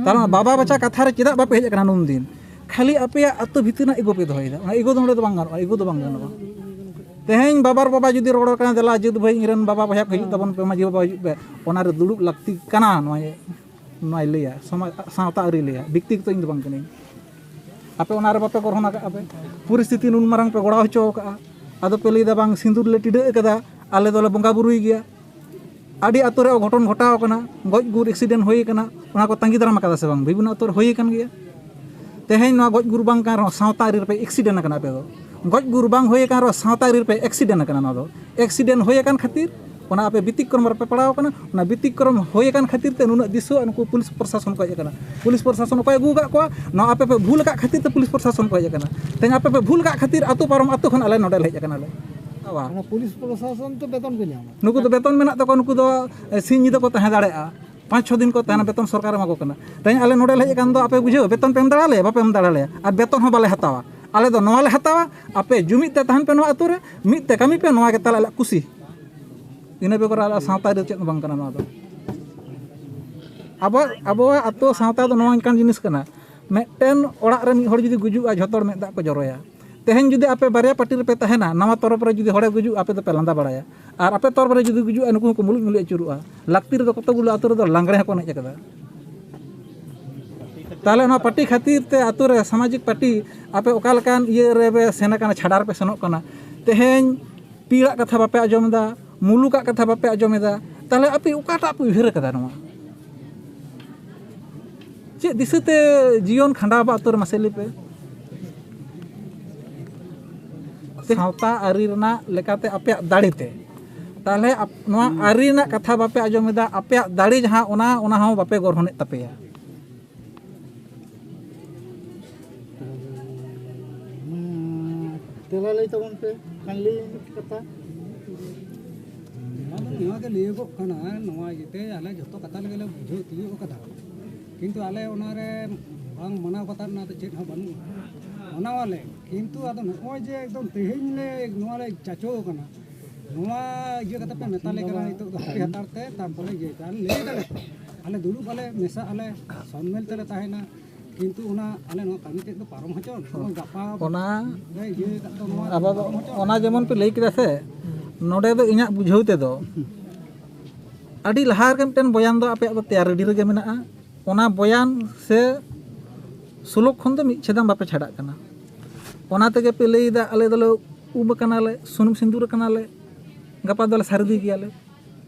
ᱛᱟᱦᱞᱮ ᱚᱱᱟ ᱵᱟᱵᱟ ᱵᱟᱪᱷᱟ ᱠᱟᱛᱷᱟ ᱨᱮ ᱪᱮᱫᱟᱜ ᱵᱟᱯᱮ ᱦᱮᱡ ᱟᱠᱟᱱᱟ ᱱᱩᱱᱫᱤᱱ? ᱠᱷᱟᱹᱞᱤ ᱟᱯᱮᱭᱟᱜ ᱟᱹᱛᱩ ᱵᱷᱤᱛᱤᱨ ᱨᱮᱱᱟᱜ ego ᱯᱮ ᱫᱚᱦᱚᱭᱮᱫᱟ, ᱚᱱᱟ ego ᱫᱚ ᱱᱚᱰᱮ ᱫᱚ ᱵᱟᱝ ᱜᱟᱱᱚᱜᱼᱟ, ego ᱫᱚ ᱵᱟᱝ ᱜᱟᱱᱚᱜᱼᱟ᱾ ᱛᱮᱦᱮᱧ ᱵᱟᱵᱟᱨ ᱵᱟᱵᱟ ᱡᱩᱫᱤ ᱨᱚᱲ ᱠᱟᱱᱟ, "ᱫᱮᱞᱟ ᱡᱟᱹᱛ ᱵᱷᱟᱹᱭ, ᱤᱧ ᱨᱮᱱ ᱵᱟᱵᱟ ᱵᱚᱭᱦᱟ ᱠᱚ ᱦᱤᱡᱩᱜ ᱛᱟᱵᱚᱱ ᱯᱮ, ᱢᱟᱹᱡᱷᱤ ᱵᱟᱵᱟ ᱦᱤᱡᱩᱜ ᱯᱮ", ᱚᱱᱟ ᱨᱮ ᱫᱩᱲᱩᱵ ᱞᱟᱹᱠᱛᱤ ᱠᱟᱱᱟ, ᱱᱚᱣᱟ ᱱᱚᱣᱟᱭ ᱞᱟᱹᱭᱟ, ᱥᱚᱢᱟᱡᱽ, ᱥᱟᱶᱛᱟ ᱟᱹᱨᱤ ᱞᱟᱹᱭᱟ, ᱵᱮᱠᱛᱤᱜᱚᱛᱚ ᱤᱧ ᱫᱚ ᱵᱟᱝ ᱠᱟᱹᱱᱟᱹᱧ᱾ ᱟᱯᱮ ᱚᱱᱟ ᱨᱮ ᱵᱟᱯᱮ ᱜᱚᱲᱦᱚᱱ ᱟᱠᱟᱫᱼᱟ ᱯᱮ᱾ ᱯᱚᱨᱤᱥᱛᱷᱤᱛᱤ ᱱᱩᱱ ᱢᱟᱨᱟᱝ ᱯᱮ ᱜᱚᱲᱟᱣ ᱦᱚᱪᱚ ᱟᱠᱟᱫᱼᱟ, ᱟᱫᱚ ᱯᱮ ᱞᱟᱹᱭᱫᱟ, "ᱵᱟᱝ, ᱥᱤᱸᱫᱩᱨ ᱞᱮ ᱴᱤᱰᱟᱹᱜ ᱟᱠᱟᱫᱟ, ᱟᱞᱮ ᱫᱚᱞᱮ ᱵᱚᱸᱜᱟ ᱵᱩᱨᱩᱭ ᱜᱮᱭᱟ᱾" ᱟᱹᱰᱤ ᱟᱛᱳ ᱨᱮ ᱚᱜᱷᱚᱴᱚᱱ ᱜᱷᱚᱴᱟᱣ ᱟᱠᱟᱱᱟ, ᱜᱚᱡ ᱜᱩᱨ, accident ᱦᱩᱭ ᱟᱠᱟᱱᱟ, ᱚᱱᱟ ᱠᱚ ᱛᱟᱸᱜᱤ ᱫᱟᱨᱟᱢ ᱟᱠᱟᱫᱟ ᱥᱮ ᱵᱟᱝ? ᱵᱤᱵᱷᱤᱱᱱᱚ ᱟᱛᱳ ᱨᱮ ᱦᱩᱭ ᱟᱠᱟᱱ ᱜᱮᱭᱟ᱾ ᱛᱮᱦᱮᱧ ᱱᱚᱣᱟ ᱜᱚᱡ ᱜᱩᱨ ᱵᱟᱝ ᱠᱟᱱ ᱨᱮᱦᱚᱸ ᱥᱟᱶᱛᱟ ᱟᱹᱨᱤ ᱨᱮᱯᱮ accident ᱟᱠᱟᱱᱟ ᱟᱯᱮ ᱫᱚ᱾ ᱜᱚᱡ ᱜᱩᱨ ᱵᱟᱝ ᱦᱩᱭ ᱟᱠᱟᱱ ᱨᱮᱦᱚᱸ ᱥᱟᱶᱛᱟ ᱟᱹᱨᱤ ᱨᱮᱯᱮ accident ᱟᱠᱟᱱᱟ᱾ ᱱᱚᱣᱟ ᱫᱚ accident ᱦᱩᱭ ᱟᱠᱟᱱ ᱠᱷᱟᱹᱛᱤᱨ ᱚᱱᱟ ᱟᱯᱮ ᱵᱮᱛᱤᱠᱨᱚᱢ ᱨᱮᱯᱮ ᱯᱟᱲᱟᱣ ᱟᱠᱟᱱᱟ᱾ ᱚᱱᱟ ᱵᱮᱛᱤᱠᱨᱚᱢ ᱦᱩᱭ ᱟᱠᱟᱱ ᱠᱷᱟᱹᱛᱤᱨ ᱛᱮ ᱱᱩᱱᱟᱹᱜ ᱫᱤᱥᱩᱣᱟᱹ ᱱᱩᱠᱩ ᱯᱩᱞᱤᱥ ᱯᱨᱚᱥᱟᱥᱚᱱ ᱠᱚ ᱦᱮᱡ ᱟᱠᱟᱱᱟ᱾ ᱯᱩᱞᱤᱥ ᱯᱨᱚᱥᱟᱥᱚᱱ ᱚᱠᱚᱭ ᱟᱹᱜᱩ ᱟᱠᱟᱫ ᱠᱚᱣᱟ? ᱱᱚᱣᱟ ᱟᱯᱮ ᱯᱮ ᱵᱷᱩᱞ ᱟᱠᱟᱫ ᱠᱷᱟᱹᱛᱤᱨ ᱛᱮ ᱯᱩᱞᱤᱥ ᱯᱨᱚᱥᱟᱥᱚᱱ ᱠᱚ ᱦᱮᱡ ᱟᱠᱟᱱᱟ᱾ ᱛᱮᱦᱮᱧ ᱟᱯᱮ ᱯᱮ ᱵᱷᱩᱞ ᱟᱠᱟᱫ ᱠᱷᱟᱹᱛᱤᱨ ᱟᱹᱛᱩ ᱯᱟᱨᱚᱢ ᱟᱹᱛᱩ ᱠᱷᱚᱱ ᱟᱞᱮ ᱱᱚᱰᱮ ᱞᱮ ᱦᱮᱡ ᱟᱠᱟᱱᱟ ᱞᱮ᱾ ᱚᱱᱟ ᱯᱩᱞᱤᱥ ᱯᱨᱚᱥᱟᱥᱚᱱ ᱛᱚ ᱵᱮᱛᱚᱱ ᱠᱚ ᱧᱟᱢᱟ᱾ ᱱᱩᱠᱩ ᱫᱚ ᱵᱮᱛᱚᱱ ᱢᱮᱱᱟᱜ ᱛᱟᱠᱚᱣᱟ, ᱱᱩᱠᱩ ᱫᱚ, ᱮ, ᱥᱤᱧ ᱧᱤᱫᱟᱹ ᱠᱚ ᱛᱟᱦᱮᱸ ᱫᱟᱲᱮᱭᱟᱜᱼᱟ, ᱯᱟᱸᱪ ᱪᱷᱚ ᱫᱤᱱ ᱠᱚ ᱛᱟᱦᱮᱱᱟ, ᱵᱮᱛᱚᱱ ᱥᱚᱨᱠᱟᱨ ᱮᱢᱟ ᱠᱚ ᱠᱟᱱᱟ᱾ ᱛᱮᱦᱮᱧ ᱟᱞᱮ ᱱᱚᱰᱮ ᱞᱮ ᱦᱮᱡ ᱟᱠᱟᱱ ᱫᱚ ᱟᱯᱮ ᱵᱩᱡᱷᱟᱹᱣ, ᱵᱮᱛᱚᱱ ᱯᱮ ᱮᱢ ᱫᱟᱲᱮᱭᱟᱞᱮᱭᱟ? ᱵᱟᱯᱮ ᱮᱢ ᱫᱟᱲᱮᱭᱟᱞᱮᱭᱟ, ᱟᱨ ᱵᱮᱛᱚᱱ ᱦᱚᱸ ᱵᱟᱞᱮ ᱦᱟᱛᱟᱣᱟ᱾ ᱟᱞᱮ ᱫᱚ ᱱᱚᱣᱟ ᱞᱮ ᱦᱟᱛᱟᱣᱟ, ᱟᱯᱮ ᱡᱩᱢᱤᱫ ᱛᱮ ᱛᱟᱦᱮᱱ ᱯᱮ ᱱᱚᱣᱟ ᱟᱹᱛᱩ ᱨᱮ, ᱢᱤᱫ ᱛᱮ ᱠᱟᱹᱢᱤ ᱯᱮ, ᱱᱚᱣᱟ ᱜᱮ ᱛᱟᱞᱮ ᱟᱞᱮᱭᱟᱜ ᱠᱩᱥᱤ᱾ ᱤᱱᱟᱹ ᱵᱮᱜᱚᱨ ᱟᱞᱮᱭᱟᱜ ᱥᱟᱶᱛᱟ ᱨᱮ ᱪᱮᱫ ᱦᱚᱸ ᱵᱟᱝ ᱠᱟᱱᱟ ᱱᱚᱣᱟ ᱫᱚ᱾ ᱟᱵᱚᱣᱟᱜ, ᱟᱵᱚᱣᱟᱜ ᱟᱹᱛᱩ ᱥᱟᱶᱛᱟ ᱫᱚ ᱱᱚᱣᱟ ᱚᱱᱠᱟᱱ ᱡᱤᱱᱤᱥ ᱠᱟᱱᱟ, ᱢᱤᱫᱴᱮᱱ ᱚᱲᱟᱜ ᱨᱮ ᱢᱤᱫ ᱦᱚᱲ ᱡᱩᱫᱤ ᱜᱩᱡᱩᱜᱼᱟ, ᱡᱷᱚᱛᱚ ᱦᱚᱲ ᱢᱮᱫ ᱫᱟᱜ ᱠᱚ ᱡᱚᱨᱚᱭᱟ᱾ ᱛᱮᱦᱮᱧ ᱡᱩᱫᱤ ᱟᱯᱮ ᱵᱟᱨᱭᱟ ᱯᱟᱨᱴᱤ ᱨᱮᱯᱮ ᱛᱟᱦᱮᱱᱟ, ᱱᱟᱣᱟ ᱛᱚᱨᱚᱯ ᱨᱮ ᱡᱩᱫᱤ ᱦᱚᱲᱮ ᱜᱩᱡᱩᱜᱼᱟ, ᱟᱯᱮ ᱫᱚᱯᱮ ᱞᱟᱸᱫᱟ ᱵᱟᱲᱟᱭᱟ, ᱟᱨ ᱟᱯᱮ ᱛᱚᱨᱚᱯ ᱨᱮ ᱡᱩᱫᱤ ᱜᱩᱡᱩᱜᱼᱟ, ᱱᱩᱠᱩ ᱦᱚᱸᱠᱚ ᱢᱩᱞᱩᱡ ᱢᱩᱞᱩᱡ ᱟᱹᱪᱩᱨᱚᱜᱼᱟ᱾ ᱞᱟᱹᱠᱛᱤ ᱨᱮᱫᱚ ᱠᱚᱛᱚ ᱜᱩᱞᱳ ᱟᱹᱛᱩ ᱨᱮᱫᱚ ᱞᱟᱜᱽᱲᱮ ᱦᱚᱸᱠᱚ ᱮᱱᱮᱡ ᱟᱠᱟᱫᱟ᱾ ᱛᱟᱦᱚᱞᱮ ᱱᱚᱣᱟ ᱯᱟᱨᱴᱤ ᱠᱷᱟᱹᱛᱤᱨ ᱛᱮ ᱟᱹᱛᱩ ᱨᱮ ᱥᱟᱢᱟᱡᱤᱠ ᱯᱟᱨᱴᱤ ᱟᱯᱮ ᱚᱠᱟ ᱞᱮᱠᱟᱱ ᱤᱭᱟᱹ ᱨᱮᱯᱮ ᱥᱮᱱ ᱟᱠᱟᱱᱟ, ᱪᱷᱟᱰᱟ ᱨᱮᱯᱮ ᱥᱮᱱᱚᱜ ᱠᱟᱱᱟ? ᱛᱮᱦᱮᱧ ᱯᱤᱲᱟᱜ ᱠᱟᱛᱷᱟ ᱵᱟᱯᱮ ᱟᱸᱡᱚᱢ ᱮᱫᱟ, ᱢᱩᱞᱩᱠᱟᱜ ᱠᱟᱛᱷᱟ ᱵᱟᱯᱮ ᱟᱸᱡᱚᱢ ᱮᱫᱟ, ᱛᱟᱦᱚᱞᱮ ᱟᱯᱮ ᱚᱠᱟᱴᱟᱜ ᱯᱮ ᱩᱭᱦᱟᱹᱨ ᱟᱠᱟᱫᱟ ᱱᱚᱣᱟ? ᱪᱮᱫ ᱫᱤᱥᱟᱹᱛᱮ ᱡᱤᱭᱚᱱ ᱠᱷᱟᱸᱰᱟᱣ ᱵᱟ ᱟᱹᱛᱩ ᱨᱮ, ᱢᱟᱥᱮ ᱞᱟᱹᱭ ᱯᱮ? ᱥᱟᱶᱛᱟ ᱟᱹᱨᱤ ᱨᱮᱱᱟᱜ ᱞᱮᱠᱟᱛᱮ ᱟᱯᱮᱭᱟᱜ ᱫᱟᱲᱮ ᱛᱮ, ᱛᱟᱦᱚᱞᱮ ᱟᱯ-, ᱱᱚᱣᱟ ᱟᱹᱨᱤ ᱨᱮᱱᱟᱜ ᱠᱟᱛᱷᱟ ᱵᱟᱯᱮ ᱟᱸᱡᱚᱢ ᱮᱫᱟ, ᱟᱯᱮᱭᱟᱜ ᱫᱟᱲᱮ ᱡᱟᱦᱟᱸ, ᱚᱱᱟ, ᱚᱱᱟ ᱦᱚᱸ ᱵᱟᱯᱮ ᱜᱚᱨᱦᱚᱱᱮᱫ ᱛᱟᱯᱮᱭᱟ᱾ ᱛᱟᱦᱚᱞᱮ ᱞᱟᱹᱭ ᱛᱟᱵᱚᱱ ᱯᱮ, ᱠᱷᱟᱱ ᱞᱟᱹᱭ ᱢᱤᱫ ᱠᱟᱛᱷᱟ᱾ ᱱᱚᱣᱟ ᱫᱚ ᱱᱚᱣᱟ ᱜᱮ ᱞᱟᱹᱭᱚᱜᱚᱜ ᱠᱟᱱᱟ, ᱱᱚᱣᱟ ᱤᱭᱟᱹᱛᱮ ᱟᱞᱮ ᱡᱷᱚᱛᱚ ᱠᱟᱛᱷᱟ ᱞᱮᱜᱮ ᱞᱮ ᱵᱩᱡᱷᱟᱹᱣ ᱛᱤᱭᱳᱜ ᱟᱠᱟᱫᱟ, ᱠᱤᱱᱛᱩ ᱟᱞᱮ ᱚᱱᱟᱨᱮ ᱵᱟᱝ ᱢᱟᱱᱟᱣ ᱠᱟᱛᱮ ᱨᱮᱱᱟᱜ ᱫᱚ ᱪᱮᱫ ᱦᱚᱸ ᱵᱟᱹᱱᱩᱜᱼᱟ᱾ ᱢᱟᱱᱟᱣᱟᱞᱮ, ᱠᱤᱱᱛᱩ ᱟᱫᱚ ᱱᱚᱜᱼᱚᱭ ᱡᱮ ᱮᱠᱫᱚᱢ ᱛᱮᱦᱮᱧ ᱞᱮ ᱱᱚᱣᱟ ᱞᱮ ᱪᱟᱪᱳ ᱟᱠᱟᱱᱟ, ᱱᱚᱣᱟ ᱤᱭᱟᱹ ᱠᱟᱛᱮ ᱯᱮ ᱢᱮᱛᱟ ᱞᱮ ᱠᱟᱱᱟ ᱱᱤᱛᱚᱜ ᱫᱚ ᱦᱟᱹᱯᱤ ᱦᱟᱛᱟᱲ ᱛᱮ, ᱛᱟᱨᱯᱚᱨᱮ ᱤᱭᱟᱹ ᱟᱞᱮ ᱞᱟᱹᱭ ᱫᱟᱲᱮ ᱯᱮ, ᱟᱞᱮ ᱫᱩᱲᱩᱵ ᱟᱞᱮ, ᱢᱮᱥᱟᱜ ᱟᱞᱮ, ᱥᱚᱱᱢᱮᱞ ᱛᱮᱞᱮ ᱛᱟᱦᱮᱱᱟ, ᱠᱤᱱᱛᱩ ᱚᱱᱟ ᱟᱞᱮ ᱱᱚᱣᱟ ᱠᱟᱹᱢᱤ ᱛᱮᱫ ᱫᱚ ᱯᱟᱨᱚᱢ ᱦᱚᱪᱚ ᱱᱚᱜᱼᱚᱭ ᱜᱟᱯᱟ ᱚᱱᱟ ᱞᱮ ᱤᱭᱟᱹ ᱟᱠᱟᱫ ᱫᱚ ᱱᱚᱣᱟ ᱟᱵᱚ ᱫᱚ ᱯᱟᱨᱚᱢ ᱦᱚᱪᱚ᱾ ᱚᱱᱟ ᱡᱮᱢᱚᱱ ᱯᱮ ᱞᱟᱹᱭ ᱠᱮᱫᱟ ᱥᱮ, ᱱᱚᱰᱮ ᱫᱚ ᱤᱧᱟᱹᱜ ᱵᱩᱡᱷᱟᱹᱣ ᱛᱮᱫᱚ ᱟᱹᱰᱤ ᱞᱟᱦᱟ ᱨᱮᱜᱮ ᱢᱤᱫᱴᱮᱱ ᱵᱚᱭᱟᱱ ᱫᱚ ᱟᱯᱮᱭᱟᱜ ᱫᱚ ᱛᱮᱭᱟᱨ ᱨᱮᱰᱤ ᱨᱮᱜᱮ ᱢᱮᱱᱟᱜᱼᱟ᱾ ᱚᱱᱟ ᱵᱚᱭᱟᱱ ᱥᱮ ᱥᱩᱞᱩᱠ ᱠᱷᱚᱱ ᱫᱚ ᱢᱤᱫ ᱪᱷᱮᱫᱟᱢ ᱵᱟᱯᱮ ᱪᱷᱟᱰᱟᱜ ᱠᱟᱱᱟ᱾ ᱚᱱᱟ ᱛᱮᱜᱮ ᱯᱮ ᱞᱟᱹᱭᱫᱟ, ᱟᱞᱮ ᱫᱚᱞᱮ ᱩᱢ ᱟᱠᱟᱱᱟᱞᱮ, ᱥᱩᱱᱩᱢ ᱥᱤᱸᱫᱩᱨ ᱟᱠᱟᱱᱟᱞᱮ, ᱜᱟᱯᱟ ᱫᱚᱞᱮ ᱥᱟᱹᱨᱫᱤ ᱜᱮᱭᱟᱞᱮ᱾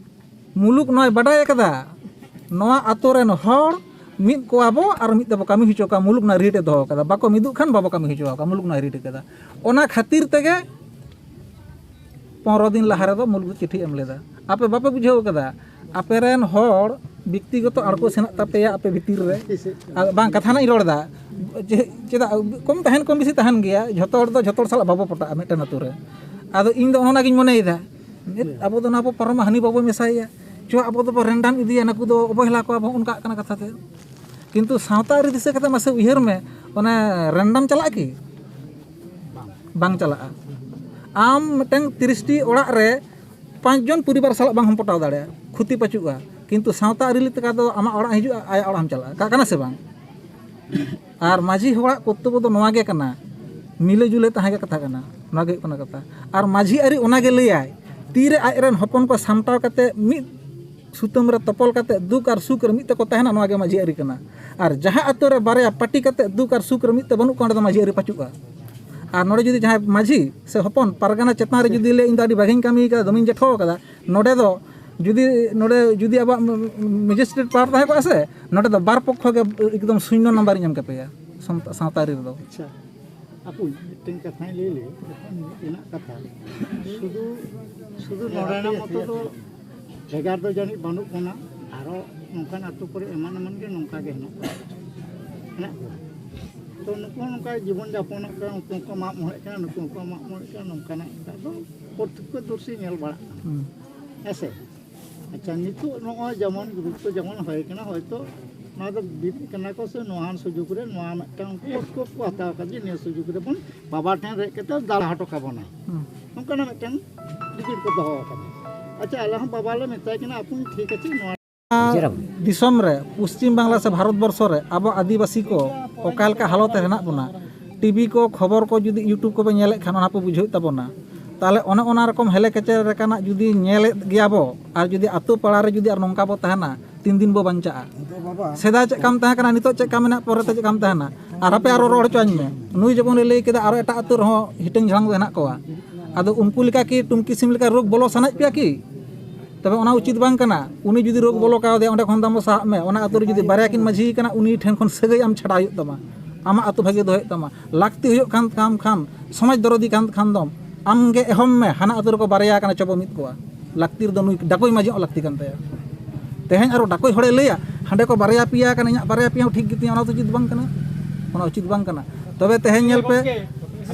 ᱢᱩᱞᱩᱠ ᱱᱚᱣᱟᱭ ᱵᱟᱰᱟᱭ ᱟᱠᱟᱫᱟ, ᱱᱚᱣᱟ ᱟᱛᱳ ᱨᱮᱱ ᱦᱚᱲ ᱢᱤᱫ ᱠᱚᱣᱟ ᱵᱚ ᱟᱨ ᱢᱤᱫ ᱛᱮᱵᱚ ᱠᱟᱹᱢᱤ ᱦᱚᱪᱚ ᱠᱚᱣᱟ᱾ ᱢᱩᱞᱩᱠ ᱱᱚᱣᱟ ᱨᱤᱴ ᱮ ᱫᱚᱦᱚ ᱟᱠᱟᱫᱟ, ᱵᱟᱠᱚ ᱢᱤᱫᱚᱜ ᱠᱷᱟᱱ ᱵᱟᱵᱚ ᱠᱟᱹᱢᱤ ᱦᱚᱪᱚ ᱟᱠᱚᱣᱟ, ᱢᱩᱞᱩᱠ ᱱᱚᱣᱟ ᱨᱤᱴ ᱟᱠᱟᱫᱟ᱾ ᱚᱱᱟ ᱠᱷᱟᱹᱛᱤᱨ ᱛᱮᱜᱮ ᱯᱚᱱᱨᱚ ᱫᱤᱱ ᱞᱟᱦᱟ ᱨᱮᱫᱚ ᱢᱩᱞᱩᱠ ᱫᱚ ᱪᱤᱴᱷᱤ ᱮᱢ ᱞᱮᱫᱟ᱾ ᱟᱯᱮ ᱵᱟᱯᱮ ᱵᱩᱡᱷᱟᱹᱣ ᱠᱟᱫᱟ, ᱟᱯᱮ ᱨᱮᱱ ᱦᱚᱲ ᱵᱮᱠᱛᱤᱜᱚᱛᱚ ᱟᱬᱜᱚ ᱥᱮᱱᱚᱜ ᱛᱟᱯᱮᱭᱟ ᱟᱯᱮ ᱵᱷᱤᱛᱤᱨ ᱨᱮ᱾ ᱟᱨ ᱵᱟᱝ, ᱠᱟᱛᱷᱟ ᱱᱟᱜ ᱤᱧ ᱨᱚᱲ ᱮᱫᱟ, ᱪᱮ-, ᱪᱮᱫᱟᱜ ᱠᱚᱢ ᱛᱟᱦᱮᱱ, ᱠᱚᱢ ᱵᱮᱥᱤ ᱛᱟᱦᱮᱱ ᱜᱮᱭᱟ, ᱡᱷᱚᱛᱚ ᱦᱚᱲ ᱫᱚ ᱡᱷᱚᱛᱚ ᱦᱚᱲ ᱥᱟᱞᱟᱜ ᱵᱟᱵᱚ ᱯᱚᱴᱟᱜᱼᱟ ᱢᱤᱫᱴᱮᱱ ᱟᱹᱛᱩ ᱨᱮ᱾ ᱟᱫᱚ ᱤᱧ ᱫᱚ ᱚᱱᱟ ᱜᱤᱧ ᱢᱚᱱᱮᱭᱮᱫᱟ, ᱟᱵᱚ ᱫᱚ ᱱᱚᱣᱟ ᱵᱚ ᱯᱟᱨᱚᱢᱟ, ᱦᱟᱹᱱᱤ ᱵᱟᱵᱚ ᱢᱮᱥᱟᱭᱮᱭᱟ, ᱪᱚ ᱟᱵᱚ ᱫᱚᱵᱚ ᱨᱮᱱᱰᱟᱢ ᱤᱫᱤᱭᱟ, ᱱᱩᱠᱩ ᱫᱚ ᱚᱵᱚᱦᱮᱞᱟ ᱠᱚᱣᱟ ᱵᱚ, ᱚᱱᱠᱟᱜ ᱠᱟᱱᱟ ᱠᱟᱛᱷᱟ ᱛᱮ᱾ ᱠᱤᱱᱛᱩ ᱥᱟᱶᱛᱟ ᱟᱹᱨᱤ ᱫᱤᱥᱟᱹ ᱠᱟᱛᱮ ᱢᱟᱥᱮ ᱩᱭᱦᱟᱹᱨ ᱢᱮ, ᱚᱱᱟ ᱨᱮᱱᱰᱟᱢ ᱪᱟᱞᱟᱜᱼᱟ ᱠᱤ? ᱵᱟᱝ ᱪᱟᱞᱟᱜᱼᱟ᱾ ᱟᱢ ᱢᱤᱫᱴᱟᱝ ᱛᱤᱨᱤᱥ ᱴᱤ ᱚᱲᱟᱜ ᱨᱮ ᱯᱟᱸᱪ ᱡᱚᱱ ᱯᱚᱨᱤᱵᱟᱨ ᱥᱟᱞᱟᱜ ᱵᱟᱝ ᱦᱚᱸᱢ ᱯᱚᱴᱟᱣ ᱫᱟᱲᱮᱭᱟᱜᱼᱟ, ᱠᱷᱚᱛᱤ ᱯᱟᱹᱪᱩᱜᱼᱟ᱾ ᱠᱤᱱᱛᱩ ᱥᱟᱶᱛᱟ ᱟᱹᱨᱤ ᱞᱮᱠᱟ ᱫᱚ ᱟᱢᱟᱜ ᱚᱲᱟᱜ ᱦᱤᱡᱩᱜᱼᱟ, ᱟᱭᱟᱜ ᱚᱲᱟᱜ ᱮᱢ ᱪᱟᱞᱟᱜᱼᱟ, ᱠᱟ-, ᱠᱟᱱᱟ ᱥᱮ ᱵᱟᱝ? ᱟᱨ ᱢᱟᱹᱡᱷᱤ ᱦᱚᱲᱟᱜ ᱠᱚᱨᱛᱚᱵᱵᱚ ᱫᱚ ᱱᱚᱣᱟ ᱜᱮ ᱠᱟᱱᱟ, ᱢᱤᱞᱮ ᱡᱩᱞᱮ ᱛᱟᱦᱮᱸ ᱜᱮ ᱠᱟᱛᱷᱟ ᱠᱟᱱᱟ᱾ ᱱᱚᱣᱟ ᱜᱮ ᱦᱩᱭᱩᱜ ᱠᱟᱱᱟ ᱠᱟᱛᱷᱟ᱾ ᱟᱨ ᱢᱟᱹᱡᱷᱤ ᱟᱹᱨᱤ ᱚᱱᱟ ᱜᱮ ᱞᱟᱹᱭᱟᱭ, ᱛᱤᱨᱮ ᱟᱡ ᱨᱮᱱ ᱦᱚᱯᱚᱱ ᱠᱚ ᱥᱟᱢᱴᱟᱣ ᱠᱟᱛᱮ ᱢᱤᱫ ᱥᱩᱛᱟᱹᱢ ᱨᱮ ᱛᱚᱯᱚᱞ ᱠᱟᱛᱮ ᱫᱩᱠ ᱟᱨ ᱥᱩᱠ ᱨᱮ ᱢᱤᱫ ᱛᱮᱠᱚ ᱛᱟᱦᱮᱱᱟ, ᱱᱚᱣᱟ ᱜᱮ ᱢᱟᱹᱡᱷᱤ ᱟᱹᱨᱤ ᱠᱟᱱᱟ᱾ ᱟᱨ ᱡᱟᱦᱟᱸ ᱟᱛᱳ ᱨᱮ ᱵᱟᱨᱭᱟ ᱯᱟᱹᱴᱤ ᱠᱟᱛᱮ ᱫᱩᱠ ᱟᱨ ᱥᱩᱠ ᱨᱮ ᱢᱤᱫ ᱛᱮ ᱵᱟᱹᱱᱩᱜ ᱠᱚᱣᱟ, ᱚᱸᱰᱮ ᱫᱚ ᱢᱟᱹᱡᱷᱤ ᱟᱹᱨᱤ ᱯᱟᱹᱪᱩᱜᱼᱟ᱾ ᱟᱨ ᱱᱚᱰᱮ ᱡᱩᱫᱤ ᱡᱟᱦᱟᱸᱭ ᱢᱟᱹᱡᱷᱤ ᱥᱮ ᱦᱚᱯᱚᱱ ᱯᱟᱨᱜᱟᱱᱟ ᱪᱮᱛᱟᱱ ᱨᱮ ᱡᱩᱫᱤ ᱞᱟᱹᱭᱟ, "ᱤᱧ ᱫᱚ ᱟᱹᱰᱤ ᱵᱷᱟᱜᱮᱧ ᱠᱟᱹᱢᱤ ᱠᱟᱫᱟ, ᱫᱚᱢᱮᱧ ᱡᱮᱴᱷᱚ ᱠᱟᱫᱟ", ᱱᱚᱰᱮ ᱫᱚ ᱡᱩᱫᱤ, ᱱᱚᱰᱮ ᱡᱩᱫᱤ ᱟᱵᱚᱣᱟᱜ ᱢᱮᱡᱤᱥᱴᱨᱮᱴ ᱯᱟᱣᱟᱨ ᱛᱟᱦᱮᱸ ᱠᱚᱜᱼᱟ ᱥᱮ, ᱱᱚᱰᱮ ᱫᱚ ᱵᱟᱨ ᱯᱚᱠᱠᱷᱚ ᱜᱮ ᱮᱠᱫᱚᱢ ᱥᱩᱱᱱᱚ ᱱᱟᱢᱵᱟᱨᱤᱧ ᱮᱢ ᱠᱮᱯᱮᱭᱟ ᱥᱟᱶᱛᱟ, ᱥᱟᱶᱛᱟ ᱟᱹᱨᱤ ᱨᱮᱫᱚ᱾ ᱟᱪᱪᱷᱟ, ᱟᱯᱩ, ᱢᱤᱫᱴᱮᱱ ᱠᱟᱛᱷᱟᱧ ᱞᱟᱹᱭ ᱞᱮᱜᱮ, ᱡᱚᱠᱷᱚᱱ ᱢᱮᱱᱟᱜ ᱠᱟᱛᱷᱟ, ᱥᱩᱫᱷᱩ, ᱥᱩᱫᱷᱩ ᱱᱚᱰᱮᱱᱟᱜ ᱢᱚᱛᱚ ᱫᱚ ᱵᱷᱮᱜᱟᱨ ᱫᱚ ᱡᱟᱹᱱᱤᱡ ᱵᱟᱹᱱᱩᱜ ᱵᱚᱱᱟ, ᱟᱨᱚ ᱱᱚᱝᱠᱟᱱ ᱟᱹᱛᱩ ᱠᱚᱨᱮ ᱮᱢᱟᱱ ᱮᱢᱟᱱ ᱜᱮ ᱱᱚᱝᱠᱟ ᱜᱮ ᱦᱮᱱᱟᱜ ᱠᱚᱣᱟ, ᱦᱮᱱᱟᱜ ᱠᱚᱣᱟ᱾ ᱛᱚ ᱱᱩᱠᱩ ᱦᱚᱸ ᱱᱚᱝᱠᱟ ᱡᱤᱵᱚᱱ ᱡᱟᱯᱚᱱᱚᱜ ᱠᱟᱱᱟ, ᱩᱱᱠᱩ ᱦᱚᱸᱠᱚ ᱢᱟᱜ ᱢᱚᱬᱮᱜ ᱠᱟᱱᱟ, ᱱᱩᱠᱩ ᱦᱚᱸᱠᱚ ᱢᱟᱜ ᱢᱚᱬᱮᱜ ᱠᱟᱱᱟ, ᱱᱚᱝᱠᱟᱱᱟᱜ ᱱᱮᱛᱟᱨ ᱫᱚ ᱯᱨᱚᱛᱛᱚᱠᱠᱷᱚᱫᱚᱨᱥᱤ ᱧᱮᱞ ᱵᱟᱲᱟᱜ ᱠᱟᱱᱟ᱾ ᱦᱩᱸ᱾ ᱦᱮᱸ ᱥᱮ? ᱟᱪᱪᱷᱟ, ᱱᱤᱛᱚᱜ ᱱᱚᱜᱼᱚᱭ ᱡᱮᱢᱚᱱ ᱜᱩᱨᱩᱛᱛᱚ ᱡᱮᱢᱚᱱ ᱦᱩᱭ ᱠᱟᱱᱟ, ᱦᱚᱭᱛᱚ ᱱᱚᱣᱟ ᱫᱚ ᱵᱤᱫ ᱠᱟᱱᱟ ᱠᱚ ᱥᱮ ᱱᱚᱣᱟ ᱥᱩᱡᱳᱜᱽ ᱨᱮ ᱱᱚᱣᱟ ᱢᱤᱫᱴᱟᱝ ᱩᱱᱠᱩ ᱠᱚ ᱦᱟᱛᱟᱣ ᱠᱟᱫᱟ ᱡᱮ ᱱᱤᱭᱟᱹ ᱥᱩᱡᱳᱜᱽ ᱨᱮᱵᱚᱱ ᱵᱟᱵᱟ ᱴᱷᱮᱱ ᱨᱮᱡ ᱠᱟᱛᱮ ᱫᱟᱞ ᱦᱚᱴᱚ ᱠᱟᱵᱚᱱᱟᱭ᱾ ᱦᱩᱸ᱾ ᱱᱚᱝᱠᱟᱱᱟᱜ ᱢᱤᱫᱴᱟᱝ ᱞᱤᱢᱤᱴ ᱠᱚ ᱫᱚᱦᱚ ᱟᱠᱟᱫᱟ᱾ ᱟᱪᱪᱷᱟ, ᱟᱞᱮ ᱦᱚᱸ ᱵᱟᱵᱟ ᱞᱮ ᱢᱮᱛᱟᱭ ᱠᱟᱱᱟ, ᱟᱯᱩᱧ ᱴᱷᱤᱠ ᱟᱪᱷᱮ ᱱᱚᱣᱟ ᱫᱤᱥᱚᱢ ᱨᱮ, ᱯᱚᱥᱪᱤᱢ ᱵᱟᱝᱞᱟ ᱥᱮ ᱵᱷᱟᱨᱚᱛ ᱵᱚᱨᱥᱚ ᱨᱮ ᱟᱵᱚ ᱟᱹᱫᱤᱵᱟᱹᱥᱤ ᱠᱚ ᱚᱠᱟ ᱞᱮᱠᱟ ᱦᱟᱞᱚᱛ ᱨᱮ ᱦᱮᱱᱟᱜ ᱵᱚᱱᱟ, ᱴᱤᱵᱷᱤ ᱠᱚ, ᱠᱷᱚᱵᱚᱨ ᱠᱚ ᱡᱩᱫᱤ YouTube ᱠᱚᱵᱚ ᱧᱮᱞᱮᱫ ᱠᱷᱟᱱ, ᱚᱱᱟ ᱠᱚ ᱵᱩᱡᱷᱟᱹᱣᱮᱫ ᱛᱟᱵᱚᱱᱟ᱾ ᱛᱟᱦᱚᱞᱮ ᱚᱱᱮ ᱚᱱᱟ ᱨᱚᱠᱚᱢ ᱦᱮᱞᱮ ᱠᱮᱪᱮᱨ ᱞᱮᱠᱟᱱᱟᱜ ᱡᱩᱫᱤ ᱧᱮᱞᱮᱫ ᱜᱮᱭᱟ ᱵᱚ, ᱟᱨ ᱡᱩᱫᱤ ᱟᱛᱳ ᱯᱟᱲᱟ ᱨᱮ ᱡᱩᱫᱤ ᱟᱨ ᱱᱚᱝᱠᱟ ᱵᱚ ᱛᱟᱦᱮᱱᱟ, ᱛᱤᱱ ᱫᱤᱱ ᱵᱚ ᱵᱟᱧᱪᱟᱜᱼᱟ? ᱥᱮᱫᱟᱭ ᱪᱮᱫ ᱠᱟᱢ ᱛᱟᱦᱮᱸ ᱠᱟᱱᱟ, ᱱᱤᱛᱚᱜ ᱪᱮᱫ ᱠᱟᱢ ᱢᱮᱱᱟᱜ, ᱯᱚᱨᱮᱛᱮ ᱪᱮᱫ ᱠᱟᱢ ᱛᱟᱦᱮᱱᱟ? ᱟᱨ ᱦᱟᱯᱮ ᱟᱨᱚ ᱨᱚᱲ ᱦᱚᱪᱚᱧ ᱢᱮ, ᱱᱩᱭ ᱡᱮᱢᱚᱱᱮ ᱞᱟᱹᱭ ᱠᱮᱫᱟ, ᱟᱨᱚ ᱮᱴᱟᱜ ᱟᱹᱛᱩ ᱨᱮᱦᱚᱸ ᱦᱤᱴᱟᱹᱝ ᱡᱷᱟᱲᱟᱝ ᱫᱚ ᱦᱮᱱᱟᱜ ᱠᱚᱣᱟ᱾ ᱟᱫᱚ ᱩᱱᱠᱩ ᱞᱮᱠᱟ ᱠᱤ ᱴᱩᱢᱠᱤ ᱥᱤᱢ ᱞᱮᱠᱟ ᱨᱳᱜᱽ ᱵᱚᱞᱚ ᱥᱟᱱᱟᱭᱮᱫ ᱯᱮᱭᱟ ᱠᱤ? ᱛᱚᱵᱮ ᱚᱱᱟ ᱩᱪᱤᱛ ᱵᱟᱝ ᱠᱟᱱᱟ᱾ ᱩᱱᱤ ᱡᱩᱫᱤ ᱨᱳᱜᱽ ᱵᱚᱞᱚ ᱠᱟᱣᱫᱮᱭᱟ, ᱚᱸᱰᱮ ᱠᱷᱚᱱ ᱫᱚ ᱟᱢ ᱫᱚ ᱥᱟᱦᱟᱜ ᱢᱮ᱾ ᱚᱱᱟ ᱟᱹᱛᱩ ᱨᱮ ᱡᱩᱫᱤ ᱵᱟᱨᱭᱟ ᱠᱤᱱ ᱢᱟᱹᱡᱷᱤ ᱠᱟᱱᱟ, ᱩᱱᱤ ᱴᱷᱮᱱ ᱠᱷᱚᱱ ᱥᱟᱹᱜᱟᱹᱭ ᱟᱢ ᱪᱷᱟᱰᱟᱣ ᱦᱩᱭᱩᱜ ᱛᱟᱢᱟ, ᱟᱢᱟᱜ ᱟᱹᱛᱩ ᱵᱷᱟᱹᱜᱤ ᱫᱚᱦᱚᱭ ᱦᱩᱭᱩᱜ ᱛᱟᱢᱟ᱾ ᱞᱟᱹᱠᱛᱤ ᱦᱩᱭᱩᱜ ᱠᱟᱱ ᱛᱟᱢ ᱠᱷᱟᱱ, ᱥᱚᱢᱟᱡᱽ ᱫᱚᱨᱚᱫᱤ ᱠᱟᱱ ᱠᱷᱟᱱ ᱫᱚᱢ, ᱟᱢ ᱜᱮ ᱮᱦᱚᱵ ᱢᱮ, ᱦᱟᱱᱟ ᱟᱹᱛᱩ ᱨᱮᱠᱚ ᱵᱟᱨᱭᱟ ᱠᱟᱱᱟ, ᱪᱚ ᱵᱚ ᱢᱤᱫ ᱠᱚᱣᱟ᱾ ᱞᱟᱹᱠᱛᱤ ᱨᱮᱫᱚ ᱱᱩᱭ ᱰᱟᱠᱚᱭ ᱢᱟᱹᱡᱷᱤ ᱦᱚᱸ ᱞᱟᱹᱠᱛᱤ ᱠᱟᱱ ᱛᱟᱭᱟ᱾ ᱛᱮᱦᱮᱧ ᱟᱨᱚ ᱰᱟᱠᱚᱭ ᱦᱚᱲᱮ ᱞᱟᱹᱭᱟ, ᱦᱟᱸᱰᱮ ᱠᱚ ᱵᱟᱨᱭᱟ ᱯᱮᱭᱟ ᱠᱟᱱᱟ, ᱤᱧᱟᱹᱜ ᱵᱟᱨᱭᱟ ᱯᱮᱭᱟ ᱦᱚᱸ ᱴᱷᱤᱠ ᱜᱮᱛᱤᱧᱟ, ᱚᱱᱟ ᱫᱚ ᱩᱪᱤᱛ ᱵᱟᱝ ᱠᱟᱱᱟ, ᱚᱱᱟ ᱩᱪᱤᱛ ᱵᱟᱝ ᱠᱟᱱᱟ᱾ ᱛᱚᱵᱮ ᱛᱮᱦᱮᱧ ᱧᱮᱞ ᱯᱮ,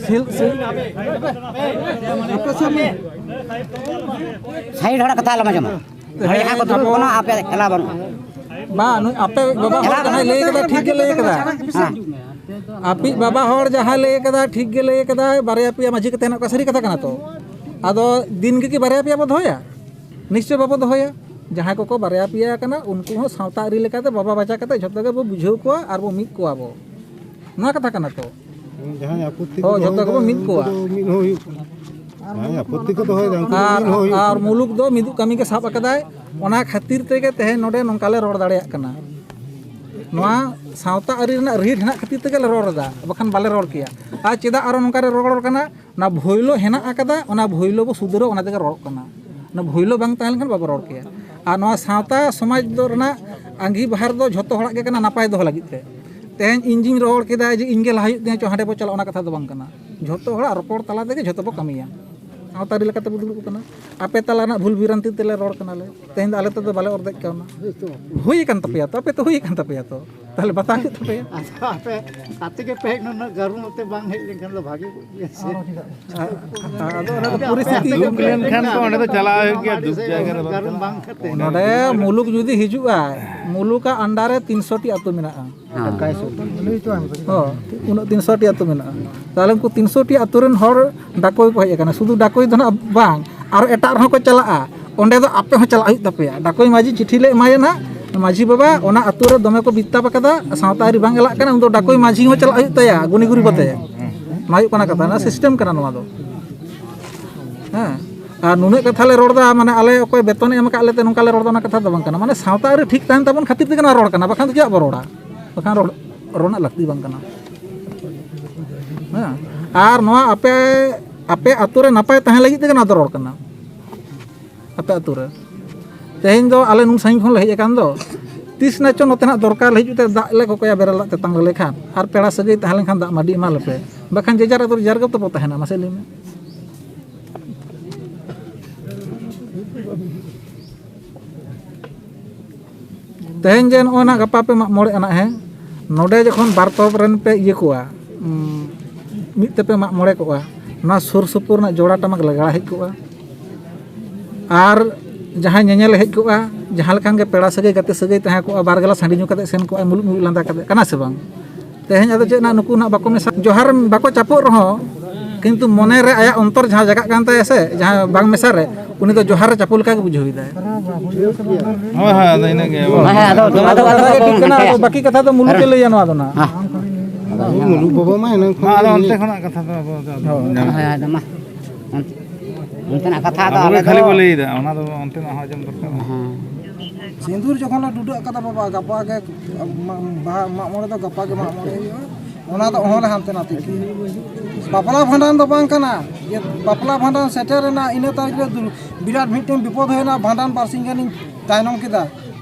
ᱥᱤᱞ-, ᱥᱤᱞ-, ᱥᱟᱭᱤᱰ ᱦᱚᱲᱟᱜ ᱠᱟᱛᱷᱟ ᱟᱞᱚᱢ ᱟᱸᱡᱚᱢᱟ᱾ ᱱᱚᱰᱮ ᱡᱟᱦᱟᱸ ᱠᱚ ᱫᱩᱲᱩᱵ ᱠᱟᱱᱟ, ᱟᱯᱮ ᱮᱞᱟᱣ ᱵᱟᱹᱱᱩᱜᱼᱟ᱾ ᱵᱟ, ᱱᱩᱭ ᱟᱯᱮ ᱵᱟᱵᱟ ᱦᱚᱲ ᱡᱟᱦᱟᱸᱭ ᱞᱟᱹᱭ ᱠᱟᱫᱟ, ᱴᱷᱤᱠ ᱜᱮ ᱞᱟᱹᱭ ᱠᱟᱫᱟ᱾ ᱦᱮᱸ᱾ ᱟᱯᱮᱭᱤᱡ ᱵᱟᱵᱟ ᱦᱚᱲ ᱡᱟᱦᱟᱸᱭ ᱞᱟᱹᱭ ᱠᱟᱫᱟ, ᱴᱷᱤᱠ ᱜᱮ ᱞᱟᱹᱭ ᱠᱟᱫᱟᱭ, ᱵᱟᱨᱭᱟ ᱯᱮᱭᱟ ᱢᱟᱹᱡᱷᱤ ᱠᱟᱛᱮ ᱦᱮᱱᱟᱜ ᱠᱚᱣᱟ, ᱥᱟᱹᱨᱤ ᱠᱟᱛᱷᱟ ᱠᱟᱱᱟ ᱛᱚ᱾ ᱟᱫᱚ ᱫᱤᱱ ᱜᱮ ᱠᱤ ᱵᱟᱨᱭᱟ ᱯᱮᱭᱟ ᱵᱚ ᱫᱚᱦᱚᱭᱟ? ᱱᱤᱥᱪᱚᱭ ᱵᱟᱵᱚ ᱫᱚᱦᱚᱭᱟ᱾ ᱡᱟᱦᱟᱸᱭ ᱠᱚᱠᱚ ᱵᱟᱨᱭᱟ ᱯᱮᱭᱟ ᱠᱟᱱᱟ, ᱩᱱᱠᱩ ᱦᱚᱸ ᱥᱟᱶᱛᱟ ᱟᱹᱨᱤ ᱞᱮᱠᱟᱛᱮ ᱵᱟᱵᱟ ᱵᱟᱪᱟ ᱠᱟᱛᱮ ᱡᱷᱚᱛᱚ ᱜᱮᱵᱚ ᱵᱩᱡᱷᱟᱹᱣ ᱠᱚᱣᱟ ᱟᱨ ᱵᱚ ᱢᱤᱫ ᱠᱚᱣᱟ ᱵᱚ᱾ ᱱᱚᱣᱟ ᱠᱟᱛᱷᱟ ᱠᱟᱱᱟ ᱛᱚ᱾ ᱡᱟᱦᱟᱸᱭ ᱟᱯᱚᱛᱛᱤ ᱦᱳᱭ, ᱠᱚ ᱡᱷᱚᱛᱚ ᱫᱚᱦᱚᱭᱮᱫᱟ, ᱜᱮᱵᱚ ᱢᱤᱫ ᱩᱱᱠᱩ ᱠᱚᱣᱟ᱾ ᱫᱚ ᱢᱤᱫ ᱦᱚᱸ ᱦᱩᱭᱩᱜ ᱠᱟᱱᱟ᱾ ᱡᱟᱦᱟᱸᱭ ᱟᱯᱚᱛᱛᱤ ᱠᱚ ᱫᱚᱦᱚᱭᱮᱫᱟ, ᱩᱱᱠᱩ ᱫᱚ ᱟᱨ ᱢᱤᱫ ᱦᱚᱸ ᱦᱩᱭᱩᱜ ᱟᱨ ᱠᱟᱱᱟ᱾ ᱢᱩᱞᱩᱠ ᱫᱚ ᱢᱤᱫᱩᱜ ᱠᱟᱹᱢᱤ ᱜᱮ ᱥᱟᱵ ᱟᱠᱟᱫᱟᱭ᱾ ᱚᱱᱟ ᱠᱷᱟᱹᱛᱤᱨ ᱛᱮᱜᱮ ᱛᱮᱦᱮᱧ ᱱᱚᱰᱮ ᱱᱚᱝᱠᱟ ᱞᱮ ᱨᱚᱲ ᱫᱟᱲᱮᱭᱟᱜ ᱠᱟᱱᱟ᱾ ᱱᱚᱣᱟ ᱥᱟᱶᱛᱟ ᱟᱹᱨᱤ ᱨᱮᱱᱟᱜ ᱨᱤᱲ ᱦᱮᱱᱟᱜ ᱠᱷᱟᱹᱛᱤᱨ ᱛᱮᱜᱮ ᱞᱮ ᱨᱚᱲ ᱮᱫᱟ, ᱵᱟᱠᱷᱟᱱ ᱵᱟᱞᱮ ᱨᱚᱲ ᱠᱮᱭᱟ᱾ ᱟᱨ ᱪᱮᱫᱟᱜ ᱟᱨᱚ ᱱᱚᱝᱠᱟ ᱞᱮ ᱨᱚᱲ ᱠᱟᱱᱟ? ᱚᱱᱟ ᱵᱷᱳᱭᱞᱳ ᱦᱮᱱᱟᱜ ᱟᱠᱟᱫᱟ, ᱚᱱᱟ ᱵᱷᱳᱭᱞᱳ ᱵᱚ ᱥᱩᱫᱷᱟᱹᱨᱟ, ᱚᱱᱟ ᱛᱮᱜᱮ ᱨᱚᱲᱚᱜ ᱠᱟᱱᱟ᱾ ᱚᱱᱟ ᱵᱷᱳᱭᱞᱳ ᱵᱟᱝ ᱛᱟᱦᱮᱸ ᱞᱮᱱᱠᱷᱟᱱ ᱵᱟᱵᱚ ᱨᱚᱲ ᱠᱮᱭᱟ᱾ ᱟᱨ ᱱᱚᱣᱟ ᱥᱟᱶᱛᱟ ᱥᱚᱢᱟᱡᱽ ᱫᱚ ᱨᱮᱱᱟᱜ ᱟᱸᱜᱤᱵᱷᱟᱨ ᱫᱚ ᱡᱷᱚᱛᱚ ᱦᱚᱲᱟᱜ ᱜᱮ ᱠᱟᱱᱟ ᱱᱟᱯᱟᱭ ᱫᱚᱦᱚ ᱞᱟᱹᱜᱤᱫ ᱛᱮ᱾ ᱛᱮᱦᱮᱧ ᱤᱧ ᱜᱤᱧ ᱨᱚᱲ ᱠᱮᱫᱟ ᱡᱮ ᱤᱧ ᱜᱮ ᱞᱟᱦᱟ ᱦᱩᱭᱩᱜ ᱛᱤᱧᱟ, ᱪᱚ ᱦᱟᱸᱰᱮ ᱵᱚ ᱪᱟᱞᱟᱜᱼᱟ, ᱚᱱᱟ ᱠᱟᱛᱷᱟ ᱫᱚ ᱵᱟᱝ ᱠᱟᱱᱟ᱾ ᱡᱷᱚᱛᱚ ᱦᱚᱲᱟᱜ ᱨᱚᱯᱚᱲ ᱛᱟᱞᱟ ᱛᱮᱜᱮ ᱡᱷᱚᱛᱚ ᱵᱚ ᱠᱟᱹᱢᱤᱭᱟ᱾ ᱥᱟᱶᱛᱟ ᱟᱹᱨᱤ ᱞᱮᱠᱟᱛᱮ ᱵᱚ ᱫᱩᱲᱩᱵ ᱠᱟᱱᱟ᱾ ᱟᱯᱮ ᱛᱟᱞᱟ ᱨᱮᱱᱟᱜ ᱵᱷᱩᱞ ᱵᱷᱤᱨᱟᱱᱛᱤ ᱛᱮᱞᱮ ᱨᱚᱲ ᱠᱟᱱᱟᱞᱮ᱾ ᱛᱮᱦᱮᱧ ᱫᱚ ᱟᱞᱮ ᱛᱮᱫᱚ ᱵᱟᱞᱮ ᱚᱨᱫᱮᱡ ᱠᱟᱣᱱᱟ᱾ ᱦᱩᱭ ᱟᱠᱟᱱ ᱛᱟᱯᱮᱭᱟ ᱛᱚ, ᱟᱯᱮ ᱛᱚ ᱦᱩᱭ ᱟᱠᱟᱱ ᱛᱟᱯᱮᱭᱟ ᱛᱚ᱾ ᱛᱟᱦᱚᱞᱮ ᱵᱟᱛᱟᱣ ᱦᱩᱭᱩᱜ ᱛᱟᱯᱮᱭᱟ᱾ ᱟᱫᱚ ᱟᱯᱮ ᱟᱛᱮ ᱜᱮ ᱯᱮ ᱦᱮᱡ ᱞᱮᱱᱟ, ᱜᱟᱹᱨᱩ ᱱᱚᱛᱮ ᱵᱟᱝ ᱦᱮᱡ ᱞᱮᱱᱠᱷᱟᱱ ᱫᱚ ᱵᱷᱟᱜᱮ ᱠᱚᱜ ᱜᱮᱭᱟ ᱥᱮ᱾ ᱟᱫᱚ ᱚᱱᱟ ᱫᱚ ᱯᱚᱨᱤᱥᱛᱷᱤᱛᱤ ᱫᱩᱠ ᱞᱮᱱᱠᱷᱟᱱ ᱫᱚ ᱚᱸᱰᱮ ᱫᱚ ᱪᱟᱞᱟᱣ ᱦᱩᱭᱩᱜ ᱜᱮᱭᱟ, ᱫᱩᱠ ᱡᱟᱭᱜᱟ ᱨᱮ ᱵᱟᱝ ᱪᱟᱞᱟᱣ᱾ ᱱᱚᱰᱮ ᱢᱩᱞᱩᱠ ᱡᱩᱫᱤ ᱦᱤᱡᱩᱜᱼᱟ, ᱢᱩᱞᱩᱠᱟᱜ under ᱨᱮ ᱛᱤᱱᱥᱚ ᱴᱤ ᱟᱹᱛᱩ ᱢᱮᱱᱟᱜᱼᱟ᱾ ᱦᱮᱸ᱾ ᱦᱚᱸ, ᱩᱱᱟᱹᱜ ᱛᱤᱱᱥᱚ ᱴᱤ ᱟᱹᱛᱩ ᱢᱮᱱᱟᱜᱼᱟ᱾ ᱛᱟᱦᱚᱞᱮ ᱩᱱᱠᱩ ᱛᱤᱱᱥᱚ ᱴᱤ ᱟᱹᱛᱩ ᱨᱮᱱ ᱦᱚᱲ ᱰᱟᱠᱳᱭ ᱠᱚ ᱦᱮᱡ ᱟᱠᱟᱱᱟ, ᱥᱩᱫᱷᱩ ᱰᱟᱠᱳᱭ ᱫᱚ ᱱᱟᱜ ᱵᱟᱝ, ᱟᱨᱚ ᱮᱴᱟᱜ ᱨᱮᱦᱚᱸ ᱠᱚ ᱪᱟᱞᱟᱜᱼᱟ᱾ ᱚᱸᱰᱮ ᱫᱚ ᱟᱯᱮ ᱦᱚᱸ ᱪᱟᱞᱟᱜ ᱦᱩᱭᱩᱜ ᱛᱟᱯᱮᱭᱟ᱾ ᱰᱟᱠᱳᱭ ᱢᱟᱹᱡᱷᱤ ᱪᱤᱴᱷᱤ ᱞᱮ ᱮᱢᱟᱭᱟ ᱱᱟᱜ, ᱢᱟᱹᱡᱷᱤ ᱵᱟᱵᱟ, ᱚᱱᱟ ᱟᱹᱛᱩ ᱨᱮ ᱫᱚᱢᱮ ᱠᱚ ᱵᱤᱛᱛᱟᱯ ᱟᱠᱟᱫᱟ, ᱥᱟᱶᱛᱟ ᱟᱹᱨᱤ ᱵᱟᱝ ᱮᱞᱟᱜ ᱠᱟᱱᱟ, ᱩᱱᱫᱚ ᱰᱟᱠᱳᱭ ᱢᱟᱹᱡᱷᱤ ᱦᱚᱸ ᱪᱟᱞᱟᱜ ᱦᱩᱭᱩᱜ ᱛᱟᱭᱟ ᱜᱩᱱᱤ ᱜᱩᱨᱤ ᱠᱟᱛᱮ᱾ ᱱᱚᱣᱟ ᱦᱩᱭᱩᱜ ᱠᱟᱱᱟ ᱠᱟᱛᱷᱟ, ᱱᱚᱣᱟ ᱥᱤᱥᱴᱮᱢ ᱠᱟᱱᱟ ᱱᱚᱣᱟ ᱫᱚ᱾ ᱦᱮᱸ, ᱟᱨ ᱱᱩᱱᱟᱹᱜ ᱠᱟᱛᱷᱟ ᱞᱮ ᱨᱚᱲ ᱮᱫᱟ, ᱢᱟᱱᱮ ᱟᱞᱮ ᱚᱠᱚᱭ ᱵᱮᱛᱚᱱᱮ ᱮᱢ ᱟᱠᱟᱫ ᱞᱮᱛᱮ ᱱᱚᱝᱠᱟ ᱞᱮ ᱨᱚᱲ ᱮᱫᱟ, ᱚᱱᱟ ᱠᱟᱛᱷᱟ ᱫᱚ ᱵᱟᱝ ᱠᱟᱱᱟ᱾ ᱢᱟᱱᱮ ᱥᱟᱶᱛᱟ ᱟᱹᱨᱤ ᱴᱷᱤᱠ ᱛᱟᱦᱮᱱ ᱛᱟᱵᱚᱱ ᱠᱷᱟᱹᱛᱤᱨ ᱛᱮᱜᱮ ᱱᱚᱣᱟ ᱨᱚᱲ ᱠᱟᱱᱟ, ᱵᱟᱠᱷᱟᱱ ᱫᱚ ᱪᱮᱫᱟᱜ ᱵᱚ ᱨᱚᱲᱟ? ᱵᱟᱠᱷᱟᱱ ᱨᱚᱲ, ᱨᱚᱲ ᱨᱮᱱᱟᱜ ᱞᱟᱹᱠᱛᱤ ᱵᱟᱝ ᱠᱟᱱᱟ᱾ ᱦᱮᱸ, ᱟᱨ ᱱᱚᱣᱟ ᱟᱯᱮ, ᱟᱯᱮ ᱟᱛᱳ ᱨᱮ ᱱᱟᱯᱟᱭ ᱛᱟᱦᱮᱸ ᱞᱟᱹᱜᱤᱫ ᱛᱮᱜᱮ ᱱᱚᱣᱟ ᱫᱚ ᱨᱚᱲ ᱠᱟᱱᱟ᱾ ᱟᱯᱮ ᱟᱛᱳ ᱨᱮ ᱛᱮᱦᱮᱧ ᱫᱚ ᱟᱞᱮ ᱱᱩᱱ ᱥᱟᱺᱜᱤᱧ ᱠᱷᱚᱱ ᱞᱮ ᱦᱮᱡ ᱟᱠᱟᱱ ᱫᱚ, ᱛᱤᱥ ᱱᱟ ᱪᱚ ᱱᱚᱛᱮ ᱱᱟᱜ ᱫᱚᱨᱠᱟᱨ ᱞᱮ ᱦᱤᱡᱩᱜ ᱛᱮ ᱫᱟᱜ ᱞᱮ ᱠᱚᱠᱚᱭᱟ, ᱵᱮᱨᱮᱞ ᱫᱟᱜ ᱛᱮᱛᱟᱝ ᱞᱮ ᱞᱮᱠᱷᱟᱱ, ᱟᱨ ᱯᱮᱲᱟ ᱥᱟᱹᱜᱟᱹᱭ ᱛᱟᱦᱮᱸ ᱞᱮᱱᱠᱷᱟᱱ ᱫᱟᱜ ᱢᱟᱹᱰᱤ ᱮᱢᱟ ᱞᱮᱯᱮ, ᱵᱟᱠᱷᱟᱱ ᱡᱮ ᱡᱟᱨ ᱟᱛᱳ ᱨᱮ ᱡᱟᱨ ᱜᱮ ᱛᱚᱵᱚ ᱛᱟᱦᱮᱱᱟ᱾ ᱢᱟᱥᱮ ᱞᱟᱹᱭ ᱢᱮ᱾ ᱛᱮᱦᱮᱧ ᱡᱮ ᱱᱚᱜᱼᱚᱭ ᱱᱟᱜ ᱜᱟᱯᱟ ᱯᱮ ᱢᱟᱜ ᱢᱚᱬᱮᱜᱼᱟ ᱱᱟᱜ, ᱦᱮᱸ, ᱱᱚᱰᱮ ᱡᱚᱠᱷᱚᱱ ᱵᱟᱨ ᱛᱚᱨᱚᱯ ᱨᱮᱱ ᱯᱮ ᱤᱭᱟᱹ ᱠᱚᱣᱟ, ᱩᱸ, ᱢᱤᱫ ᱛᱮᱯᱮ ᱢᱟᱜ ᱢᱚᱬᱮ ᱠᱚᱜᱼᱟ, ᱱᱚᱣᱟ ᱥᱩᱨ ᱥᱩᱯᱩᱨ ᱨᱮᱱᱟᱜ ᱡᱚᱲᱟ ᱴᱟᱢᱟᱠ ᱞᱟᱜᱽᱲᱟ ᱦᱮᱡ ᱠᱚᱜᱼᱟ᱾ ᱟᱨ ᱡᱟᱦᱟᱸᱭ ᱧᱮᱧᱮᱞᱮ ᱦᱮᱡ ᱠᱚᱜᱼᱟ, ᱡᱟᱦᱟᱸ ᱞᱮᱠᱟᱱ ᱜᱮ ᱯᱮᱲᱟ ᱥᱟᱹᱜᱟᱹᱭ ᱜᱟᱛᱮ ᱥᱟᱹᱜᱟᱹᱭ ᱛᱟᱦᱮᱸ ᱠᱚᱜᱼᱟ, ᱵᱟᱨ ᱜᱞᱟᱥ ᱦᱟᱺᱰᱤ ᱧᱩ ᱠᱟᱛᱮ ᱥᱮᱱ ᱠᱚᱜᱼᱟ, ᱢᱩᱞᱩᱡ ᱢᱩᱞᱩᱡ ᱞᱟᱸᱫᱟ ᱠᱟᱛᱮ, ᱠᱟᱱᱟ ᱥᱮ ᱵᱟᱝ? ᱛᱮᱦᱮᱧ ᱟᱫᱚ ᱪᱮᱫ ᱱᱟᱜ ᱱᱩᱠᱩ ᱱᱟᱜ ᱵᱟᱠᱚ ᱢᱮᱥᱟ, ᱡᱚᱦᱟᱨ ᱵᱟᱠᱚ ᱪᱟᱯᱚᱜ ᱨᱮᱦᱚᱸ, ᱠᱤᱱᱛᱩ ᱢᱚᱱᱮ ᱨᱮ ᱟᱭᱟᱜ ᱚᱱᱛᱚᱨ ᱡᱟᱦᱟᱸ ᱡᱟᱜᱟᱜ ᱠᱟᱱ ᱛᱟᱭᱟ ᱥᱮ, ᱡᱟᱦᱟᱸ ᱵᱟᱝ ᱢᱮᱥᱟ ᱨᱮ, ᱩᱱᱤ ᱫᱚ ᱡᱚᱦᱟᱨ ᱨᱮ ᱪᱟᱯᱚ ᱞᱮᱠᱟ ᱜᱮ ᱵᱩᱡᱷᱟᱹᱣ ᱮᱫᱟᱭ᱾ ᱦᱳᱭ, ᱦᱳᱭ, ᱟᱫᱚ ᱤᱱᱟᱹ ᱜᱮ᱾ ᱦᱳᱭ, ᱦᱳᱭ, ᱟᱫᱚ ᱱᱚᱣᱟ ᱫᱚ ᱠᱟᱛᱷᱟ ᱫᱚ ᱴᱷᱤᱠ ᱠᱟᱱᱟ, ᱟᱫᱚ ᱵᱟᱹᱠᱤ ᱠᱟᱛᱷᱟ ᱫᱚ ᱢᱩᱞᱩᱠ ᱮ ᱞᱟᱹᱭᱟ ᱱᱚᱣᱟ ᱫᱚ ᱱᱟᱜ᱾ ᱦᱮᱸ᱾ ᱢᱩᱞᱩᱠ ᱵᱟᱵᱟ ᱢᱟ ᱮᱱᱟᱝ ᱠᱷᱚᱱ ᱢᱟ ᱟᱫᱚ ᱜᱮ ᱚᱱᱛᱮ ᱞᱟᱹᱭ ᱠᱷᱚᱱᱟᱜ ᱠᱟᱛᱷᱟ ᱫᱚ ᱟᱵᱚ ᱫᱚ ᱦᱳᱭ᱾ ᱦᱳᱭ, ᱟᱫᱚ ᱢᱟ᱾ ᱚᱱᱛᱮᱱᱟᱜ ᱠᱟᱛᱷᱟ ᱫᱚ ᱟᱵᱚ ᱜᱮ ᱟᱞᱮ ᱠᱷᱟᱹᱞᱤ ᱫᱚ ᱵᱚ ᱞᱟᱹᱭᱫᱟ, ᱚᱱᱟ ᱫᱚ ᱚᱱᱛᱮᱱᱟᱜ ᱦᱚᱸ ᱟᱸᱡᱚᱢ ᱫᱚᱨᱠᱟᱨ᱾ ᱦᱮᱸ᱾ ᱥᱤᱸᱫᱩᱨ ᱡᱚᱠᱷᱚᱱ ᱞᱮ ᱴᱩᱰᱟᱹᱜ ᱠᱟᱫᱟ ᱵᱟᱵᱟ, ᱜᱟᱯᱟ ᱜᱮ ᱢᱟ-, ᱵᱟᱦᱟ, ᱢᱟᱜ ᱢᱚᱬᱮ ᱫᱚ ᱜᱟᱯᱟ ᱜᱮ ᱢᱟᱜ ᱢᱚᱬᱮ ᱦᱩᱭᱩᱜᱼᱟ᱾ ᱚᱱᱟ ᱫᱚ ᱚᱦᱚᱸᱞᱮ ᱦᱟᱱᱛᱮ ᱱᱟᱛᱮ ᱠᱮᱭᱟ᱾ ᱵᱟᱯᱞᱟ ᱵᱷᱟᱸᱰᱟᱱ ᱫᱚ ᱵᱟᱝ ᱠᱟᱱᱟ᱾ ᱡᱮ ᱵᱟᱯᱞᱟ ᱵᱷᱟᱸᱰᱟᱱ ᱥᱮᱴᱮᱨ ᱮᱱᱟ, ᱤᱱᱟᱹ ᱛᱟᱭᱚᱢ ᱨᱮ ᱫᱩ-, ᱵᱤᱨᱟᱴ ᱢᱤᱫᱴᱮᱱ ᱵᱤᱯᱚᱫ ᱦᱩᱭᱱᱟ, ᱵᱷᱟᱸᱰᱟᱱ ᱵᱟᱨᱥᱤᱧ ᱜᱟᱱᱤᱧ ᱛᱟᱭᱱᱚᱢ ᱠᱮᱫᱟ᱾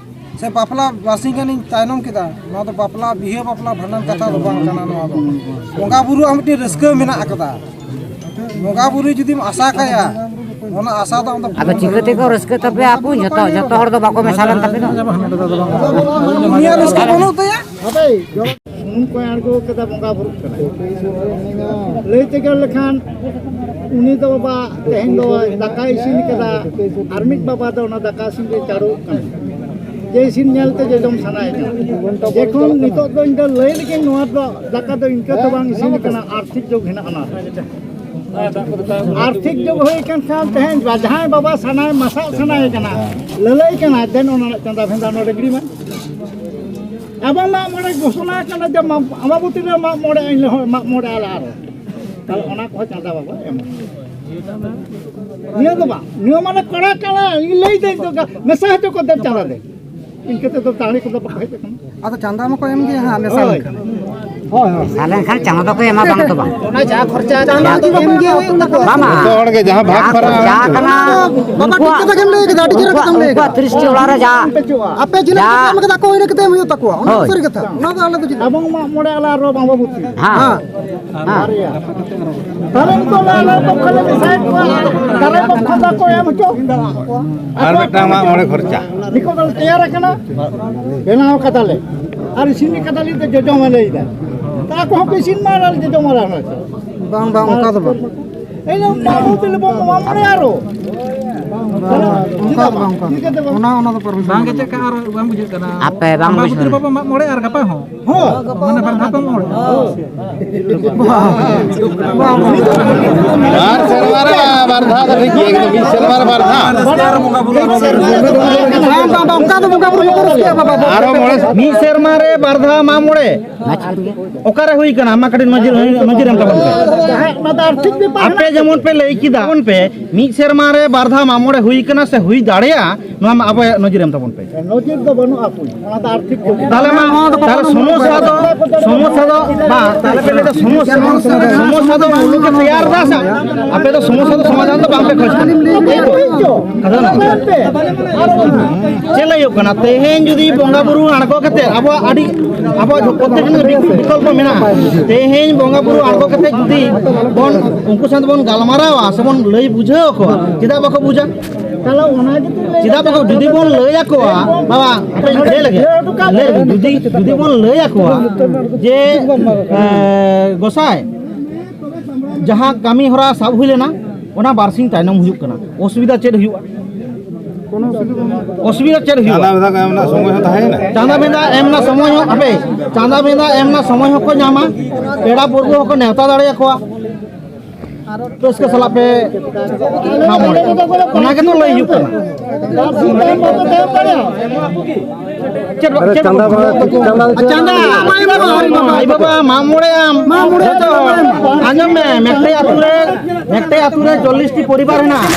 ᱥᱮ ᱵᱟᱯᱞᱟ ᱵᱟᱨᱥᱤᱧ ᱜᱟᱱᱤᱧ ᱛᱟᱭᱱᱚᱢ ᱠᱮᱫᱟ, ᱱᱚᱣᱟ ᱫᱚ ᱵᱟᱯᱞᱟ, ᱵᱤᱦᱟᱹ ᱵᱟᱯᱞᱟ ᱵᱷᱟᱸᱰᱟᱱ ᱠᱟᱛᱷᱟ ᱫᱚ ᱵᱟᱝ ᱠᱟᱱᱟ᱾ ᱱᱚᱣᱟ ᱫᱚ ᱵᱚᱸᱜᱟ ᱵᱩᱨᱩᱣᱟᱜ ᱢᱤᱫᱴᱮᱱ ᱨᱟᱹᱥᱠᱟᱹ ᱢᱮᱱᱟᱜ ᱟᱠᱟᱫᱟ᱾ ᱵᱚᱸᱜᱟ ᱵᱩᱨᱩ ᱡᱩᱫᱤᱢ ᱟᱥᱟ ᱠᱟᱭᱟ, ᱚᱱᱟ ᱟᱥᱟ ᱫᱚ ᱟᱢ ᱫᱚ ᱟᱫᱚ ᱪᱤᱠᱟᱹ ᱛᱮᱠᱚ ᱨᱟᱹᱥᱠᱟᱹ ᱛᱟᱯᱮᱭᱟ ᱟᱯᱚ? ᱡᱚᱛᱚ, ᱡᱚᱛᱚ ᱦᱚᱲ ᱫᱚ ᱵᱟᱠᱚ ᱢᱮᱥᱟ ᱞᱮᱱ ᱛᱟᱯᱮ ᱫᱚ᱾ ᱩᱱᱤᱭᱟᱜ ᱨᱟᱹᱥᱠᱟᱹ ᱵᱟᱹᱱᱩᱜ ᱛᱟᱭᱟ᱾ ᱥᱩᱱᱩᱢ ᱠᱚᱭ ᱟᱬᱜᱚ ᱠᱟᱫᱟ, ᱵᱚᱸᱜᱟ ᱵᱩᱨᱩᱜ ᱠᱟᱱᱟ᱾ ᱞᱟᱹᱭ ᱛᱮᱜᱮ ᱞᱮᱠᱷᱟᱱ ᱩᱱᱤ ᱫᱚ ᱵᱟᱵᱟ ᱛᱮᱦᱮᱧ ᱫᱚ ᱫᱟᱠᱟᱭ ᱤᱥᱤᱱ ᱠᱟᱫᱟ, ᱟᱨ ᱢᱤᱫ ᱵᱟᱵᱟ ᱫᱚ ᱚᱱᱟ ᱫᱟᱠᱟ ᱤᱥᱤᱱ ᱨᱮ ᱪᱟᱲᱚᱜ ᱠᱟᱱᱟ᱾ ᱡᱮ ᱤᱥᱤᱱ ᱧᱮᱞ ᱛᱮ ᱡᱚᱡᱚᱢ ᱥᱟᱱᱟᱭᱮ ᱠᱟᱱᱟ᱾ ᱡᱮᱠᱷᱚᱱ ᱱᱤᱛᱚᱜ ᱫᱚ ᱤᱧ ᱫᱚ ᱞᱟᱹᱭ ᱞᱮᱠᱟᱧ, ᱱᱚᱣᱟ ᱫᱚ ᱫᱟᱠᱟ ᱫᱚ ᱤᱱᱠᱟᱹ ᱫᱚ ᱵᱟᱝ ᱤᱥᱤᱱ ᱠᱟᱱᱟ, ᱟᱨᱛᱷᱤᱠ ᱡᱳᱜᱽ ᱦᱮᱱᱟᱜᱼᱟ ᱚᱱᱟ ᱨᱮ᱾ ᱟᱨᱛᱷᱤᱠ ᱡᱳᱜᱽ ᱦᱩᱭ ᱠᱟᱱ ᱠᱷᱟᱱ ᱛᱮᱦᱮᱧ ᱡᱟᱦᱟᱸᱭ ᱵᱟᱵᱟ ᱥᱟᱱᱟᱭ, ᱢᱟᱥᱟᱜ ᱥᱟᱱᱟᱭᱮ ᱠᱟᱱᱟ, ᱞᱟᱹᱞᱟᱹᱭ ᱠᱟᱱᱟ, ᱫᱮᱱ ᱚᱱᱟ ᱨᱮᱱᱟᱜ ᱪᱟᱸᱫᱟ ᱵᱷᱮᱸᱫᱟ ᱱᱚᱰᱮ ᱜᱤᱰᱤ ᱢᱮ᱾ ᱟᱵᱚ ᱢᱟᱜ ᱢᱚᱬᱮ ᱜᱷᱳᱥᱚᱱᱟ ᱠᱟᱱᱟ ᱡᱮ ᱢᱟ-, ᱟᱢᱵᱟᱵᱚᱛᱤ ᱨᱮ ᱢᱟᱜ ᱢᱚᱬᱮ ᱟᱹᱧ ᱞᱮ, ᱦᱳᱭ, ᱢᱟᱜ ᱢᱚᱬᱮ ᱟᱞᱮ ᱟᱨᱚ᱾ ᱛᱟᱦᱞᱮ ᱚᱱᱟ ᱠᱚᱦᱚᱸ ᱪᱟᱸᱫᱟ ᱵᱟᱵᱟ ᱮᱢ᱾ ᱱᱤᱭᱟᱹ ᱫᱚ ᱵᱟᱝ, ᱱᱤᱭᱟᱹ ᱢᱟᱱᱮ ᱠᱟᱲᱟ ᱠᱟᱲᱟ, ᱤᱧ ᱞᱟᱹᱭ ᱫᱟᱹᱧ ᱛᱚ, ᱜᱟ-, ᱢᱮᱥᱟ ᱦᱚᱪᱚ ᱠᱚ ᱫᱮᱱ ᱪᱟᱸᱫᱟ ᱫᱮᱱ᱾ ᱤᱱᱠᱟᱹ ᱛᱮᱫᱚ ᱫᱟᱲᱮ ᱠᱚᱫᱚ ᱵᱟᱠᱚ ᱦᱮᱡ ᱟᱠᱟᱱᱟ᱾ ᱟᱫᱚ ᱪᱟᱸᱫᱟ ᱢᱟᱠᱚ ᱮᱢ ᱜᱮᱭᱟ ᱦᱟᱸᱜ, ᱢᱮᱥᱟ ᱦᱳᱭ᱾ ᱞᱮᱱᱠᱷᱟᱱ᱾ ᱦᱳᱭ, ᱦᱳᱭ᱾ ᱢᱮᱥᱟ ᱞᱮᱱᱠᱷᱟᱱ ᱪᱟᱸᱫᱟ ᱫᱚᱠᱚ ᱮᱢᱟ, ᱵᱟᱝ ᱫᱚ ᱵᱟᱝ᱾ ᱚᱱᱟ ᱡᱟ ᱠᱷᱚᱨᱪᱟ ᱪᱟᱸᱫᱟ ᱡᱩᱫᱤ ᱵᱟᱠᱚ ᱮᱢ ᱜᱮᱭᱟ, ᱡᱚᱛᱚ ᱦᱚᱲ ᱜᱮ ᱡᱟᱦᱟᱸ ᱵᱷᱟᱜᱽ ᱡᱟ ᱯᱟᱨᱟ ᱠᱷᱚᱨᱪᱟ ᱠᱟᱱᱟ, ᱵᱟᱵᱟ ᱴᱷᱤᱠ ᱩᱱᱠᱩᱣᱟᱜ, ᱠᱟᱛᱷᱟ ᱜᱮᱢ ᱞᱟᱹᱭ ᱠᱮᱫᱟ, ᱟᱹᱰᱤ ᱪᱮᱦᱨᱟ ᱩᱱᱠᱩᱣᱟᱜ, ᱠᱟᱛᱷᱟᱢ ᱞᱟᱹᱭ ᱩᱱᱠᱩᱣᱟᱜ ᱠᱮᱫᱟ᱾ ᱛᱤᱨᱤᱥ ᱴᱤ ᱚᱲᱟᱜ ᱨᱮ ᱡᱟ, ᱟᱯᱮ ᱡᱤᱞ ᱡᱟ ᱦᱟᱹᱠᱩ ᱯᱮ ᱮᱢ ᱠᱮᱫᱟ, ᱟᱠᱚ ᱦᱚᱸ ᱤᱱᱟᱹ ᱠᱟᱛᱮ ᱮᱢ ᱦᱩᱭᱩᱜ ᱛᱟᱠᱚᱣᱟ᱾ ᱚᱱᱟ ᱫᱚ ᱦᱳᱭ᱾ ᱥᱟᱹᱨᱤ ᱠᱟᱛᱷᱟ᱾ ᱚᱱᱟ ᱫᱚ ᱟᱞᱮ ᱫᱚ ᱪᱮᱫ ᱟᱵᱚ ᱢᱟᱜ ᱢᱚᱬᱮ ᱟᱞᱮ ᱟᱨᱚ ᱵᱟᱝ ᱵᱟᱵᱚ ᱛᱤᱭᱟ᱾ ᱦᱮᱸ᱾ ᱦᱮᱸ᱾ ᱵᱟᱨᱭᱟ᱾ ᱛᱟᱦᱞᱮ ᱱᱤᱛᱚᱜ ᱫᱚ ᱟᱞᱮ ᱯᱚᱠᱠᱷᱚ ᱞᱮ ᱢᱮᱥᱟᱭᱮᱫ ᱠᱚᱣᱟ, ᱫᱟᱨᱮ ᱯᱚᱠᱠᱷᱚ ᱫᱚᱠᱚ ᱮᱢ ᱦᱚᱪᱚ᱾ ᱟᱨ ᱢᱤᱫᱴᱟᱝ ᱢᱟᱜ ᱢᱚᱬᱮ ᱠᱷᱚᱨᱪᱟ᱾ ᱱᱤᱛᱚᱜ ᱫᱚ ᱛᱮᱭᱟᱨ ᱟᱠᱟᱱᱟ, ᱵᱮᱱᱟᱣ ᱠᱟᱫᱟᱞᱮ᱾ ᱟᱨ ᱤᱥᱤᱱ ᱠᱟᱫᱟᱞᱮ, ᱡᱚᱡᱚᱢ ᱞᱮ ᱞᱟᱹᱭᱫᱟ᱾ ᱛᱟ ᱟᱠᱚ ᱦᱚᱸᱠᱚ ᱤᱥᱤᱱ ᱢᱟ, ᱟᱨ ᱡᱚᱡᱚᱢ ᱟᱞᱮ ᱦᱚᱸ᱾ ᱵᱟᱝ, ᱵᱟᱝ, ᱚᱱᱠᱟ ᱫᱚ ᱵᱟᱝ᱾ ᱮᱭ ᱡᱮ ᱵᱟᱹᱵᱩ ᱛᱟᱞᱮ ᱵᱚᱱ ᱢᱟᱜ ᱢᱚᱬᱮ ᱟᱨᱚ᱾ ᱵᱟᱝ, ᱚᱱᱠᱟ ᱫᱚ ᱵᱟᱝ, ᱚᱱᱠᱟ ᱫᱚ᱾ ᱪᱮᱫᱟᱜ ᱵᱟᱝ? ᱚᱱᱟ, ᱚᱱᱟ ᱫᱚ permission ᱵᱟᱝ ᱵᱟᱹᱱᱩᱜᱼᱟ᱾ ᱪᱮᱫ ᱠᱟ ᱟᱨ ᱵᱟᱝ ᱵᱩᱡᱷᱟᱹᱜ ᱠᱟᱱᱟ᱾ ᱟᱯᱮ ᱵᱟᱝ ᱟᱢᱵᱟᱵᱚᱛᱤ ᱵᱩᱡᱷᱟᱹᱣ᱾ ᱨᱮ ᱵᱟᱵᱚ ᱢᱟᱜ ᱢᱚᱬᱮ ᱟᱨ ᱜᱟᱯᱟ ᱦᱚᱸ? ᱦᱚᱸ᱾ ᱢᱟᱱᱮ ᱵᱟᱨ ᱫᱷᱟᱣ ᱯᱮ ᱢᱟᱜ ᱢᱚᱬᱮ? ᱵᱟᱨ ᱥᱮᱨᱢᱟ ᱨᱮ ᱵᱟᱨ ᱫᱷᱟᱣ ᱫᱚ ᱴᱷᱤᱠ ᱜᱮᱭᱟ, ᱠᱤᱱᱛᱩ ᱢᱤᱫ ᱥᱮᱨᱢᱟ ᱨᱮ ᱵᱟᱨ ᱫᱷᱟᱣ᱾ ᱵᱟᱝ, ᱵᱟᱝ, ᱵᱟᱝ, ᱚᱱᱠᱟ ᱫᱚ ᱵᱚᱸᱜᱟ ᱵᱩᱨᱩ ᱵᱟᱠᱚ ᱨᱟᱹᱥᱠᱟᱹᱭᱟ ᱵᱟᱵᱟ᱾ ᱟᱨᱚ ᱢᱚᱬᱮ ᱢᱤᱫ ᱥᱮᱨᱢᱟ ᱨᱮ ᱵᱟᱨ ᱫᱷᱟᱣ ᱢᱟᱜ ᱢᱚᱬᱮ᱾ ᱚᱠᱟᱨᱮ ᱦᱩᱭ ᱠᱟᱱᱟ? ᱟᱢᱟᱜ ᱠᱟᱹᱴᱤᱡ ᱱᱚᱡᱚᱨ, ᱱᱚᱡᱚᱨ ᱮᱢ ᱛᱟᱵᱚᱱ ᱯᱮ᱾ ᱡᱟᱦᱟᱸ ᱚᱱᱟ ᱫᱚ ᱟᱨᱛᱷᱤᱠ ᱵᱮᱯᱟᱨ ᱟᱯᱮ ᱦᱮᱱᱟᱜ ᱡᱮᱢᱚᱱ ᱯᱮ ᱞᱟᱹᱭ ᱠᱮᱫᱟ, ᱵᱚᱱ ᱯᱮ ᱢᱤᱫ ᱥᱮᱨᱢᱟ ᱨᱮ ᱵᱟᱨ ᱫᱷᱟᱣ ᱢᱟᱜ ᱢᱚᱬᱮ ᱦᱩᱭ ᱠᱟᱱᱟ ᱥᱮ ᱦᱩᱭ ᱫᱟᱲᱮᱭᱟᱜᱼᱟ, ᱱᱚᱣᱟ ᱢᱟ ᱟᱵᱚᱭᱟᱜ ᱱᱚᱡᱚᱨ ᱮᱢ ᱛᱟᱵᱚᱱ ᱯᱮ᱾ ᱱᱚᱡᱚᱨ ᱫᱚ ᱵᱟᱹᱱᱩᱜᱼᱟ ᱠᱚ, ᱚᱱᱟ ᱫᱚ ᱟᱨᱛᱷᱤᱠ ᱠᱚ᱾ ᱛᱟᱦᱞᱮ ᱢᱟ, ᱱᱚᱣᱟ ᱫᱚ ᱛᱟᱦᱞᱮ ᱵᱟᱹᱱᱩᱜᱼᱟ᱾ ᱥᱚᱢᱚᱥᱥᱟ ᱫᱚ, ᱥᱚᱢᱚᱥᱥᱟ ᱫᱚ ᱵᱟᱝ, ᱛᱟᱦᱞᱮ ᱯᱮ ᱞᱟᱹᱭ ᱫᱟ ᱥᱚᱢᱚᱥᱥᱟ, ᱥᱚᱢᱚᱥᱥᱟ ᱫᱚ ᱢᱩᱞᱩᱠ ᱮ ᱛᱮᱭᱟᱨ ᱫᱟ ᱥᱮ? ᱟᱯᱮ ᱫᱚ ᱥᱚᱢᱚᱥᱥᱟ ᱫᱚ ᱥᱚᱢᱟᱫᱷᱟᱱ ᱫᱚ ᱵᱟᱝ ᱯᱮ ᱠᱷᱚᱡᱽ ᱠᱟᱱᱟ᱾ ᱠᱟᱛᱷᱟ ᱫᱚ ᱱᱚᱣᱟ᱾ ᱪᱮᱫ ᱞᱟᱹᱭ ᱦᱩᱭᱩᱜ ᱠᱟᱱᱟ? ᱛᱮᱦᱮᱧ ᱡᱩᱫᱤ ᱵᱚᱸᱜᱟ ᱵᱩᱨᱩ ᱟᱬᱜᱚ ᱠᱟᱛᱮ ᱟᱵᱚᱣᱟᱜ ᱟᱹᱰᱤ, ᱟᱵᱚᱣᱟᱜ ᱯᱨᱚᱛᱮᱠ ᱫᱤᱱ ᱵᱤᱠᱚᱞᱯᱚ ᱢᱮᱱᱟᱜᱼᱟ᱾ ᱛᱮᱦᱮᱧ ᱵᱚᱸᱜᱟ ᱵᱩᱨᱩ ᱟᱬᱜᱚ ᱠᱟᱛᱮ ᱡᱩᱫᱤ ᱵᱚᱱ ᱩᱱᱠᱩ ᱥᱟᱶ ᱵᱚᱱ ᱜᱟᱞᱢᱟᱨᱟᱣᱟ ᱥᱮ ᱵᱚᱱ ᱞᱟᱹᱭ ᱵᱩᱡᱷᱟᱹᱣ ᱟᱠᱚᱣᱟ, ᱪᱮᱫᱟᱜ ᱵᱟᱠᱚ ᱵᱩᱡᱟ? ᱪᱮᱫᱟᱜ ᱵᱟᱠᱚ, ᱡᱩᱫᱤ ᱵᱚᱱ ᱞᱟᱹᱭ ᱟᱠᱚᱣᱟ, ᱵᱟᱵᱟ, ᱦᱟᱯᱮ ᱞᱟᱹᱭ ᱞᱟᱹᱜᱤᱫ, ᱞᱟᱹᱭ ᱞᱟᱹᱜᱤᱫ, ᱡᱩᱫᱤ, ᱡᱩᱫᱤ ᱵᱚᱱ ᱞᱟᱹᱭ ᱟᱠᱚᱣᱟ ᱡᱮ, ᱮ, ᱜᱚᱸᱥᱟᱭ, ᱡᱟᱦᱟᱸ ᱠᱟᱹᱢᱤ ᱦᱚᱨᱟ ᱥᱟᱵ ᱦᱩᱭ ᱞᱮᱱᱟ, ᱚᱱᱟ ᱵᱟᱨᱥᱤᱧ ᱛᱟᱭᱱᱚᱢ ᱦᱩᱭᱩᱜ ᱠᱟᱱᱟ, ᱚᱥᱩᱵᱤᱫᱷᱟ ᱪᱮᱫ ᱦᱩᱭᱩᱜᱼᱟ? ᱚᱥᱩᱵᱤᱫᱷᱟ ᱪᱮᱫ ᱦᱩᱭᱩᱜᱼᱟ? ᱪᱟᱸᱫᱟ ᱵᱷᱮᱫᱟ ᱮᱢ ᱨᱮᱱᱟᱜ ᱥᱚᱢᱚᱭ ᱦᱚᱸ ᱛᱟᱦᱮᱸᱭᱮᱱᱟ᱾ ᱪᱟᱸᱫᱟ ᱵᱷᱮᱫᱟ ᱮᱢ ᱨᱮᱱᱟᱜ ᱥᱚᱢᱚᱭ ᱦᱚᱸ, ᱦᱟᱯᱮ, ᱪᱟᱸᱫᱟ ᱵᱷᱮᱫᱟ ᱮᱢ ᱨᱮᱱᱟᱜ ᱥᱚᱢᱚᱭ ᱦᱚᱸᱠᱚ ᱧᱟᱢᱟ, ᱯᱮᱲᱟ ᱯᱩᱨᱵᱚ ᱦᱚᱸᱠᱚ ᱱᱮᱣᱛᱟ ᱫᱟᱲᱮᱭᱟᱠᱚᱣᱟ᱾ ᱨᱟᱹᱥᱠᱟᱹ ᱥᱟᱞᱟᱜ ᱯᱮ ᱢᱟᱜ ᱢᱚᱬᱮ, ᱚᱱᱟ ᱜᱮᱛᱚ ᱞᱟᱹᱭ ᱦᱩᱭᱩᱜ ᱠᱟᱱᱟ᱾ ᱪᱮᱫ ᱵᱟ-, ᱟᱨᱮ ᱪᱮᱫ ᱪᱟᱸᱫᱟ ᱵᱟ-, ᱵᱟᱵᱟ, ᱪᱟᱸᱫᱟ ᱪᱟᱸᱫᱟ, ᱟᱭᱳ ᱵᱟᱵᱟ, ᱢᱟᱜ ᱢᱚᱬᱮ ᱟᱢ᱾ ᱢᱟᱜ ᱢᱚᱬᱮ ᱡᱚᱛᱚ ᱦᱚᱲ᱾ ᱟᱸᱡᱚᱢ ᱢᱮ, ᱢᱮᱴᱮ ᱟᱹᱛᱩ ᱨᱮ, ᱢᱮᱴᱮ ᱟᱹᱛᱩ ᱨᱮ ᱪᱚᱞᱞᱤᱥ ᱴᱤ ᱯᱚᱨᱤᱵᱟᱨ ᱦᱮᱱᱟᱜᱼᱟ᱾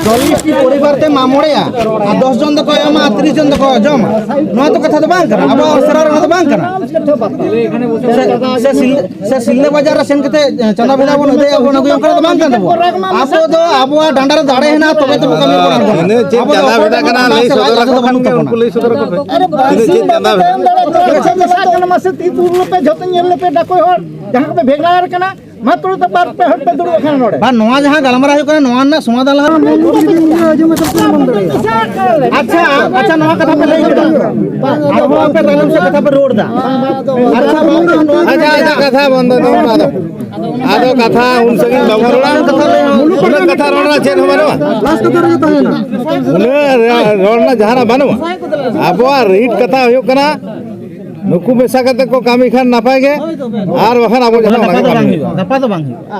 ᱪᱚᱞᱞᱤᱥ ᱴᱤ ᱯᱚᱨᱤᱵᱟᱨ ᱛᱮ ᱢᱟᱜ ᱢᱚᱬᱮᱭᱟ᱾ ᱟᱨ ᱫᱚᱥ ᱡᱚᱱ ᱫᱚᱠᱚ ᱮᱢᱟ, ᱟᱨ ᱛᱤᱨᱤᱥ ᱡᱚᱱ ᱫᱚᱠᱚ ᱡᱚᱢᱟ᱾ ᱱᱚᱣᱟ ᱫᱚ ᱠᱟᱛᱷᱟ ᱫᱚ ᱵᱟᱝ ᱠᱟᱱᱟ᱾ ᱟᱵᱚᱣᱟᱜ ᱥᱮᱨᱣᱟ ᱨᱮ ᱱᱚᱣᱟ ᱫᱚ ᱵᱟᱝ ᱠᱟᱱᱟ᱾ ᱥᱮ, ᱥᱮ ᱥᱤᱞ-, ᱥᱮ ᱥᱤᱞᱫᱟᱹ ᱵᱟᱡᱟᱨ ᱨᱮ ᱥᱮᱱ ᱠᱟᱛᱮ, ᱮ, ᱪᱟᱸᱫᱟ ᱵᱷᱮᱫᱟ ᱵᱚᱱ ᱟᱹᱫᱟᱹᱭᱟ, ᱵᱚᱱ ᱟᱹᱜᱩᱭᱟ, ᱚᱱᱠᱟ ᱫᱚ ᱵᱟᱝ ᱠᱟᱱ ᱛᱟᱵᱚᱱᱟ᱾ ᱟᱵᱚ ᱫᱚ ᱟᱵᱚᱣᱟᱜ ᱰᱟᱸᱰᱟ ᱨᱮ ᱫᱟᱲᱮ ᱦᱮᱱᱟᱜᱼᱟ, ᱛᱚᱵᱮ ᱛᱚᱵᱚ ᱠᱟᱹᱢᱤ ᱵᱚᱱ ᱟᱬᱜᱚᱱᱟ᱾ ᱤᱱᱟᱹ ᱪᱮᱫ ᱟᱵᱚ ᱫᱚ ᱪᱟᱸᱫᱟ ᱚᱠᱚᱭ ᱵᱷᱮᱫᱟ ᱠᱟᱱᱟ, ᱞᱟᱹᱭ ᱞᱟᱡ ᱥᱚᱫᱚᱨ ᱟᱠᱚ ᱞᱟᱡ ᱠᱷᱟᱱ ᱜᱮ ᱵᱟᱹᱱᱩᱜ ᱩᱱᱠᱩ ᱛᱟᱵᱚᱱᱟ᱾ ᱞᱟᱹᱭ ᱥᱚᱫᱚᱨ ᱟᱠᱚ ᱯᱮ᱾ ᱟᱨᱮ ᱛᱤᱱᱟᱹᱜ ᱪᱮᱫ ᱵᱟᱨᱥᱤᱧ ᱪᱟᱸᱫᱟ ᱵᱟᱯᱮ ᱵᱷᱮᱫᱟ? ᱮᱢ ᱫᱟᱲᱮᱭᱟᱜ ᱠᱟᱱᱟ? ᱪᱮᱫ ᱢᱮᱥᱟᱜ ᱠᱟᱱᱟ? ᱢᱟᱥᱮ ᱛᱤ ᱯᱩᱨ ᱯᱮ, ᱡᱷᱚᱛᱚ ᱧᱮᱞ ᱞᱮᱯᱮ, ᱰᱟᱠᱚᱭ ᱦᱚᱲ, ᱡᱟᱦᱟᱸ ᱠᱚᱯᱮ ᱵᱷᱮᱜᱟᱨ ᱠᱟᱱᱟ, ᱢᱟᱛᱨᱚ ᱛᱚ ᱵᱟᱨ ᱯᱮ ᱦᱚᱲ ᱯᱮ ᱫᱩᱲᱩᱵ ᱟᱠᱟᱱᱟ ᱱᱚᱰᱮ᱾ ᱵᱟᱝ, ᱱᱚᱣᱟ ᱡᱟᱦᱟᱸ ᱜᱟᱞᱢᱟᱨᱟᱣ ᱦᱩᱭᱩᱜ ᱠᱟᱱᱟ, ᱱᱚᱣᱟ ᱨᱮᱱᱟᱜ ᱥᱚᱢᱟᱫᱷᱟᱱ ᱞᱟᱦᱟ ᱟᱪᱪᱷᱟ, ᱟᱪᱪᱷᱟ, ᱱᱚᱣᱟ ᱠᱟᱛᱷᱟ ᱯᱮ ᱞᱟᱹᱭ ᱠᱮᱫᱟ᱾ ᱟᱨᱦᱚᱸ ᱟᱯᱮ ᱛᱟᱭᱱᱚᱢ ᱥᱮᱫ ᱠᱟᱛᱷᱟ ᱯᱮ ᱨᱚᱲ ᱮᱫᱟ᱾ ᱟᱪᱪᱷᱟ, ᱵᱟᱝ, ᱱᱚᱣᱟ ᱟᱪᱪᱷᱟ, ᱟᱪᱪᱷᱟ, ᱠᱟᱛᱷᱟ ᱵᱚᱱᱫᱚ ᱫᱚ, ᱟᱫᱚ, ᱟᱫᱚ ᱠᱟᱛᱷᱟ ᱩᱱ ᱥᱟᱺᱜᱤᱧ ᱵᱟᱵᱚᱱ ᱨᱚᱲᱟ᱾ ᱩᱱᱟᱹᱜ ᱠᱟᱛᱷᱟ ᱨᱚᱲ ᱨᱮᱱᱟᱜ ᱪᱮᱫ ᱦᱚᱸ ᱵᱟᱹᱱᱩᱜᱼᱟ᱾ ᱞᱟᱥᱴ ᱠᱟᱛᱷᱟ ᱨᱮᱜᱮ ᱛᱟᱦᱮᱱᱟ᱾ ᱩᱱᱟᱹᱜ ᱨᱚᱲ ᱨᱮᱱᱟᱜ ᱡᱟᱦᱟᱱᱟᱜ ᱵᱟᱹᱱᱩᱜᱼᱟ᱾ ᱟᱵᱚᱣᱟᱜ ᱨᱤᱴ ᱠᱟᱛᱷᱟ ᱦᱩᱭᱩᱜ ᱠᱟᱱᱟ, ᱱᱩᱠᱩ ᱢᱮᱥᱟ ᱠᱟᱛᱮ ᱠᱚ ᱠᱟᱹᱢᱤ ᱠᱷᱟᱱ ᱱᱟᱯᱟᱭ ᱜᱮ, ᱟᱨ ᱵᱟᱠᱷᱟᱱ ᱟᱵᱚ ᱡᱟᱦᱟᱸ ᱜᱟᱯᱟ ᱚᱱᱟᱜᱮ ᱫᱚ ᱠᱟᱹᱢᱤ ᱵᱟᱝ ᱦᱩᱭᱩᱜᱼᱟ᱾ ᱦᱩᱭᱩᱜᱼᱟ, ᱜᱟᱯᱟ ᱫᱚ ᱵᱟᱝ ᱦᱩᱭᱩᱜᱼᱟ᱾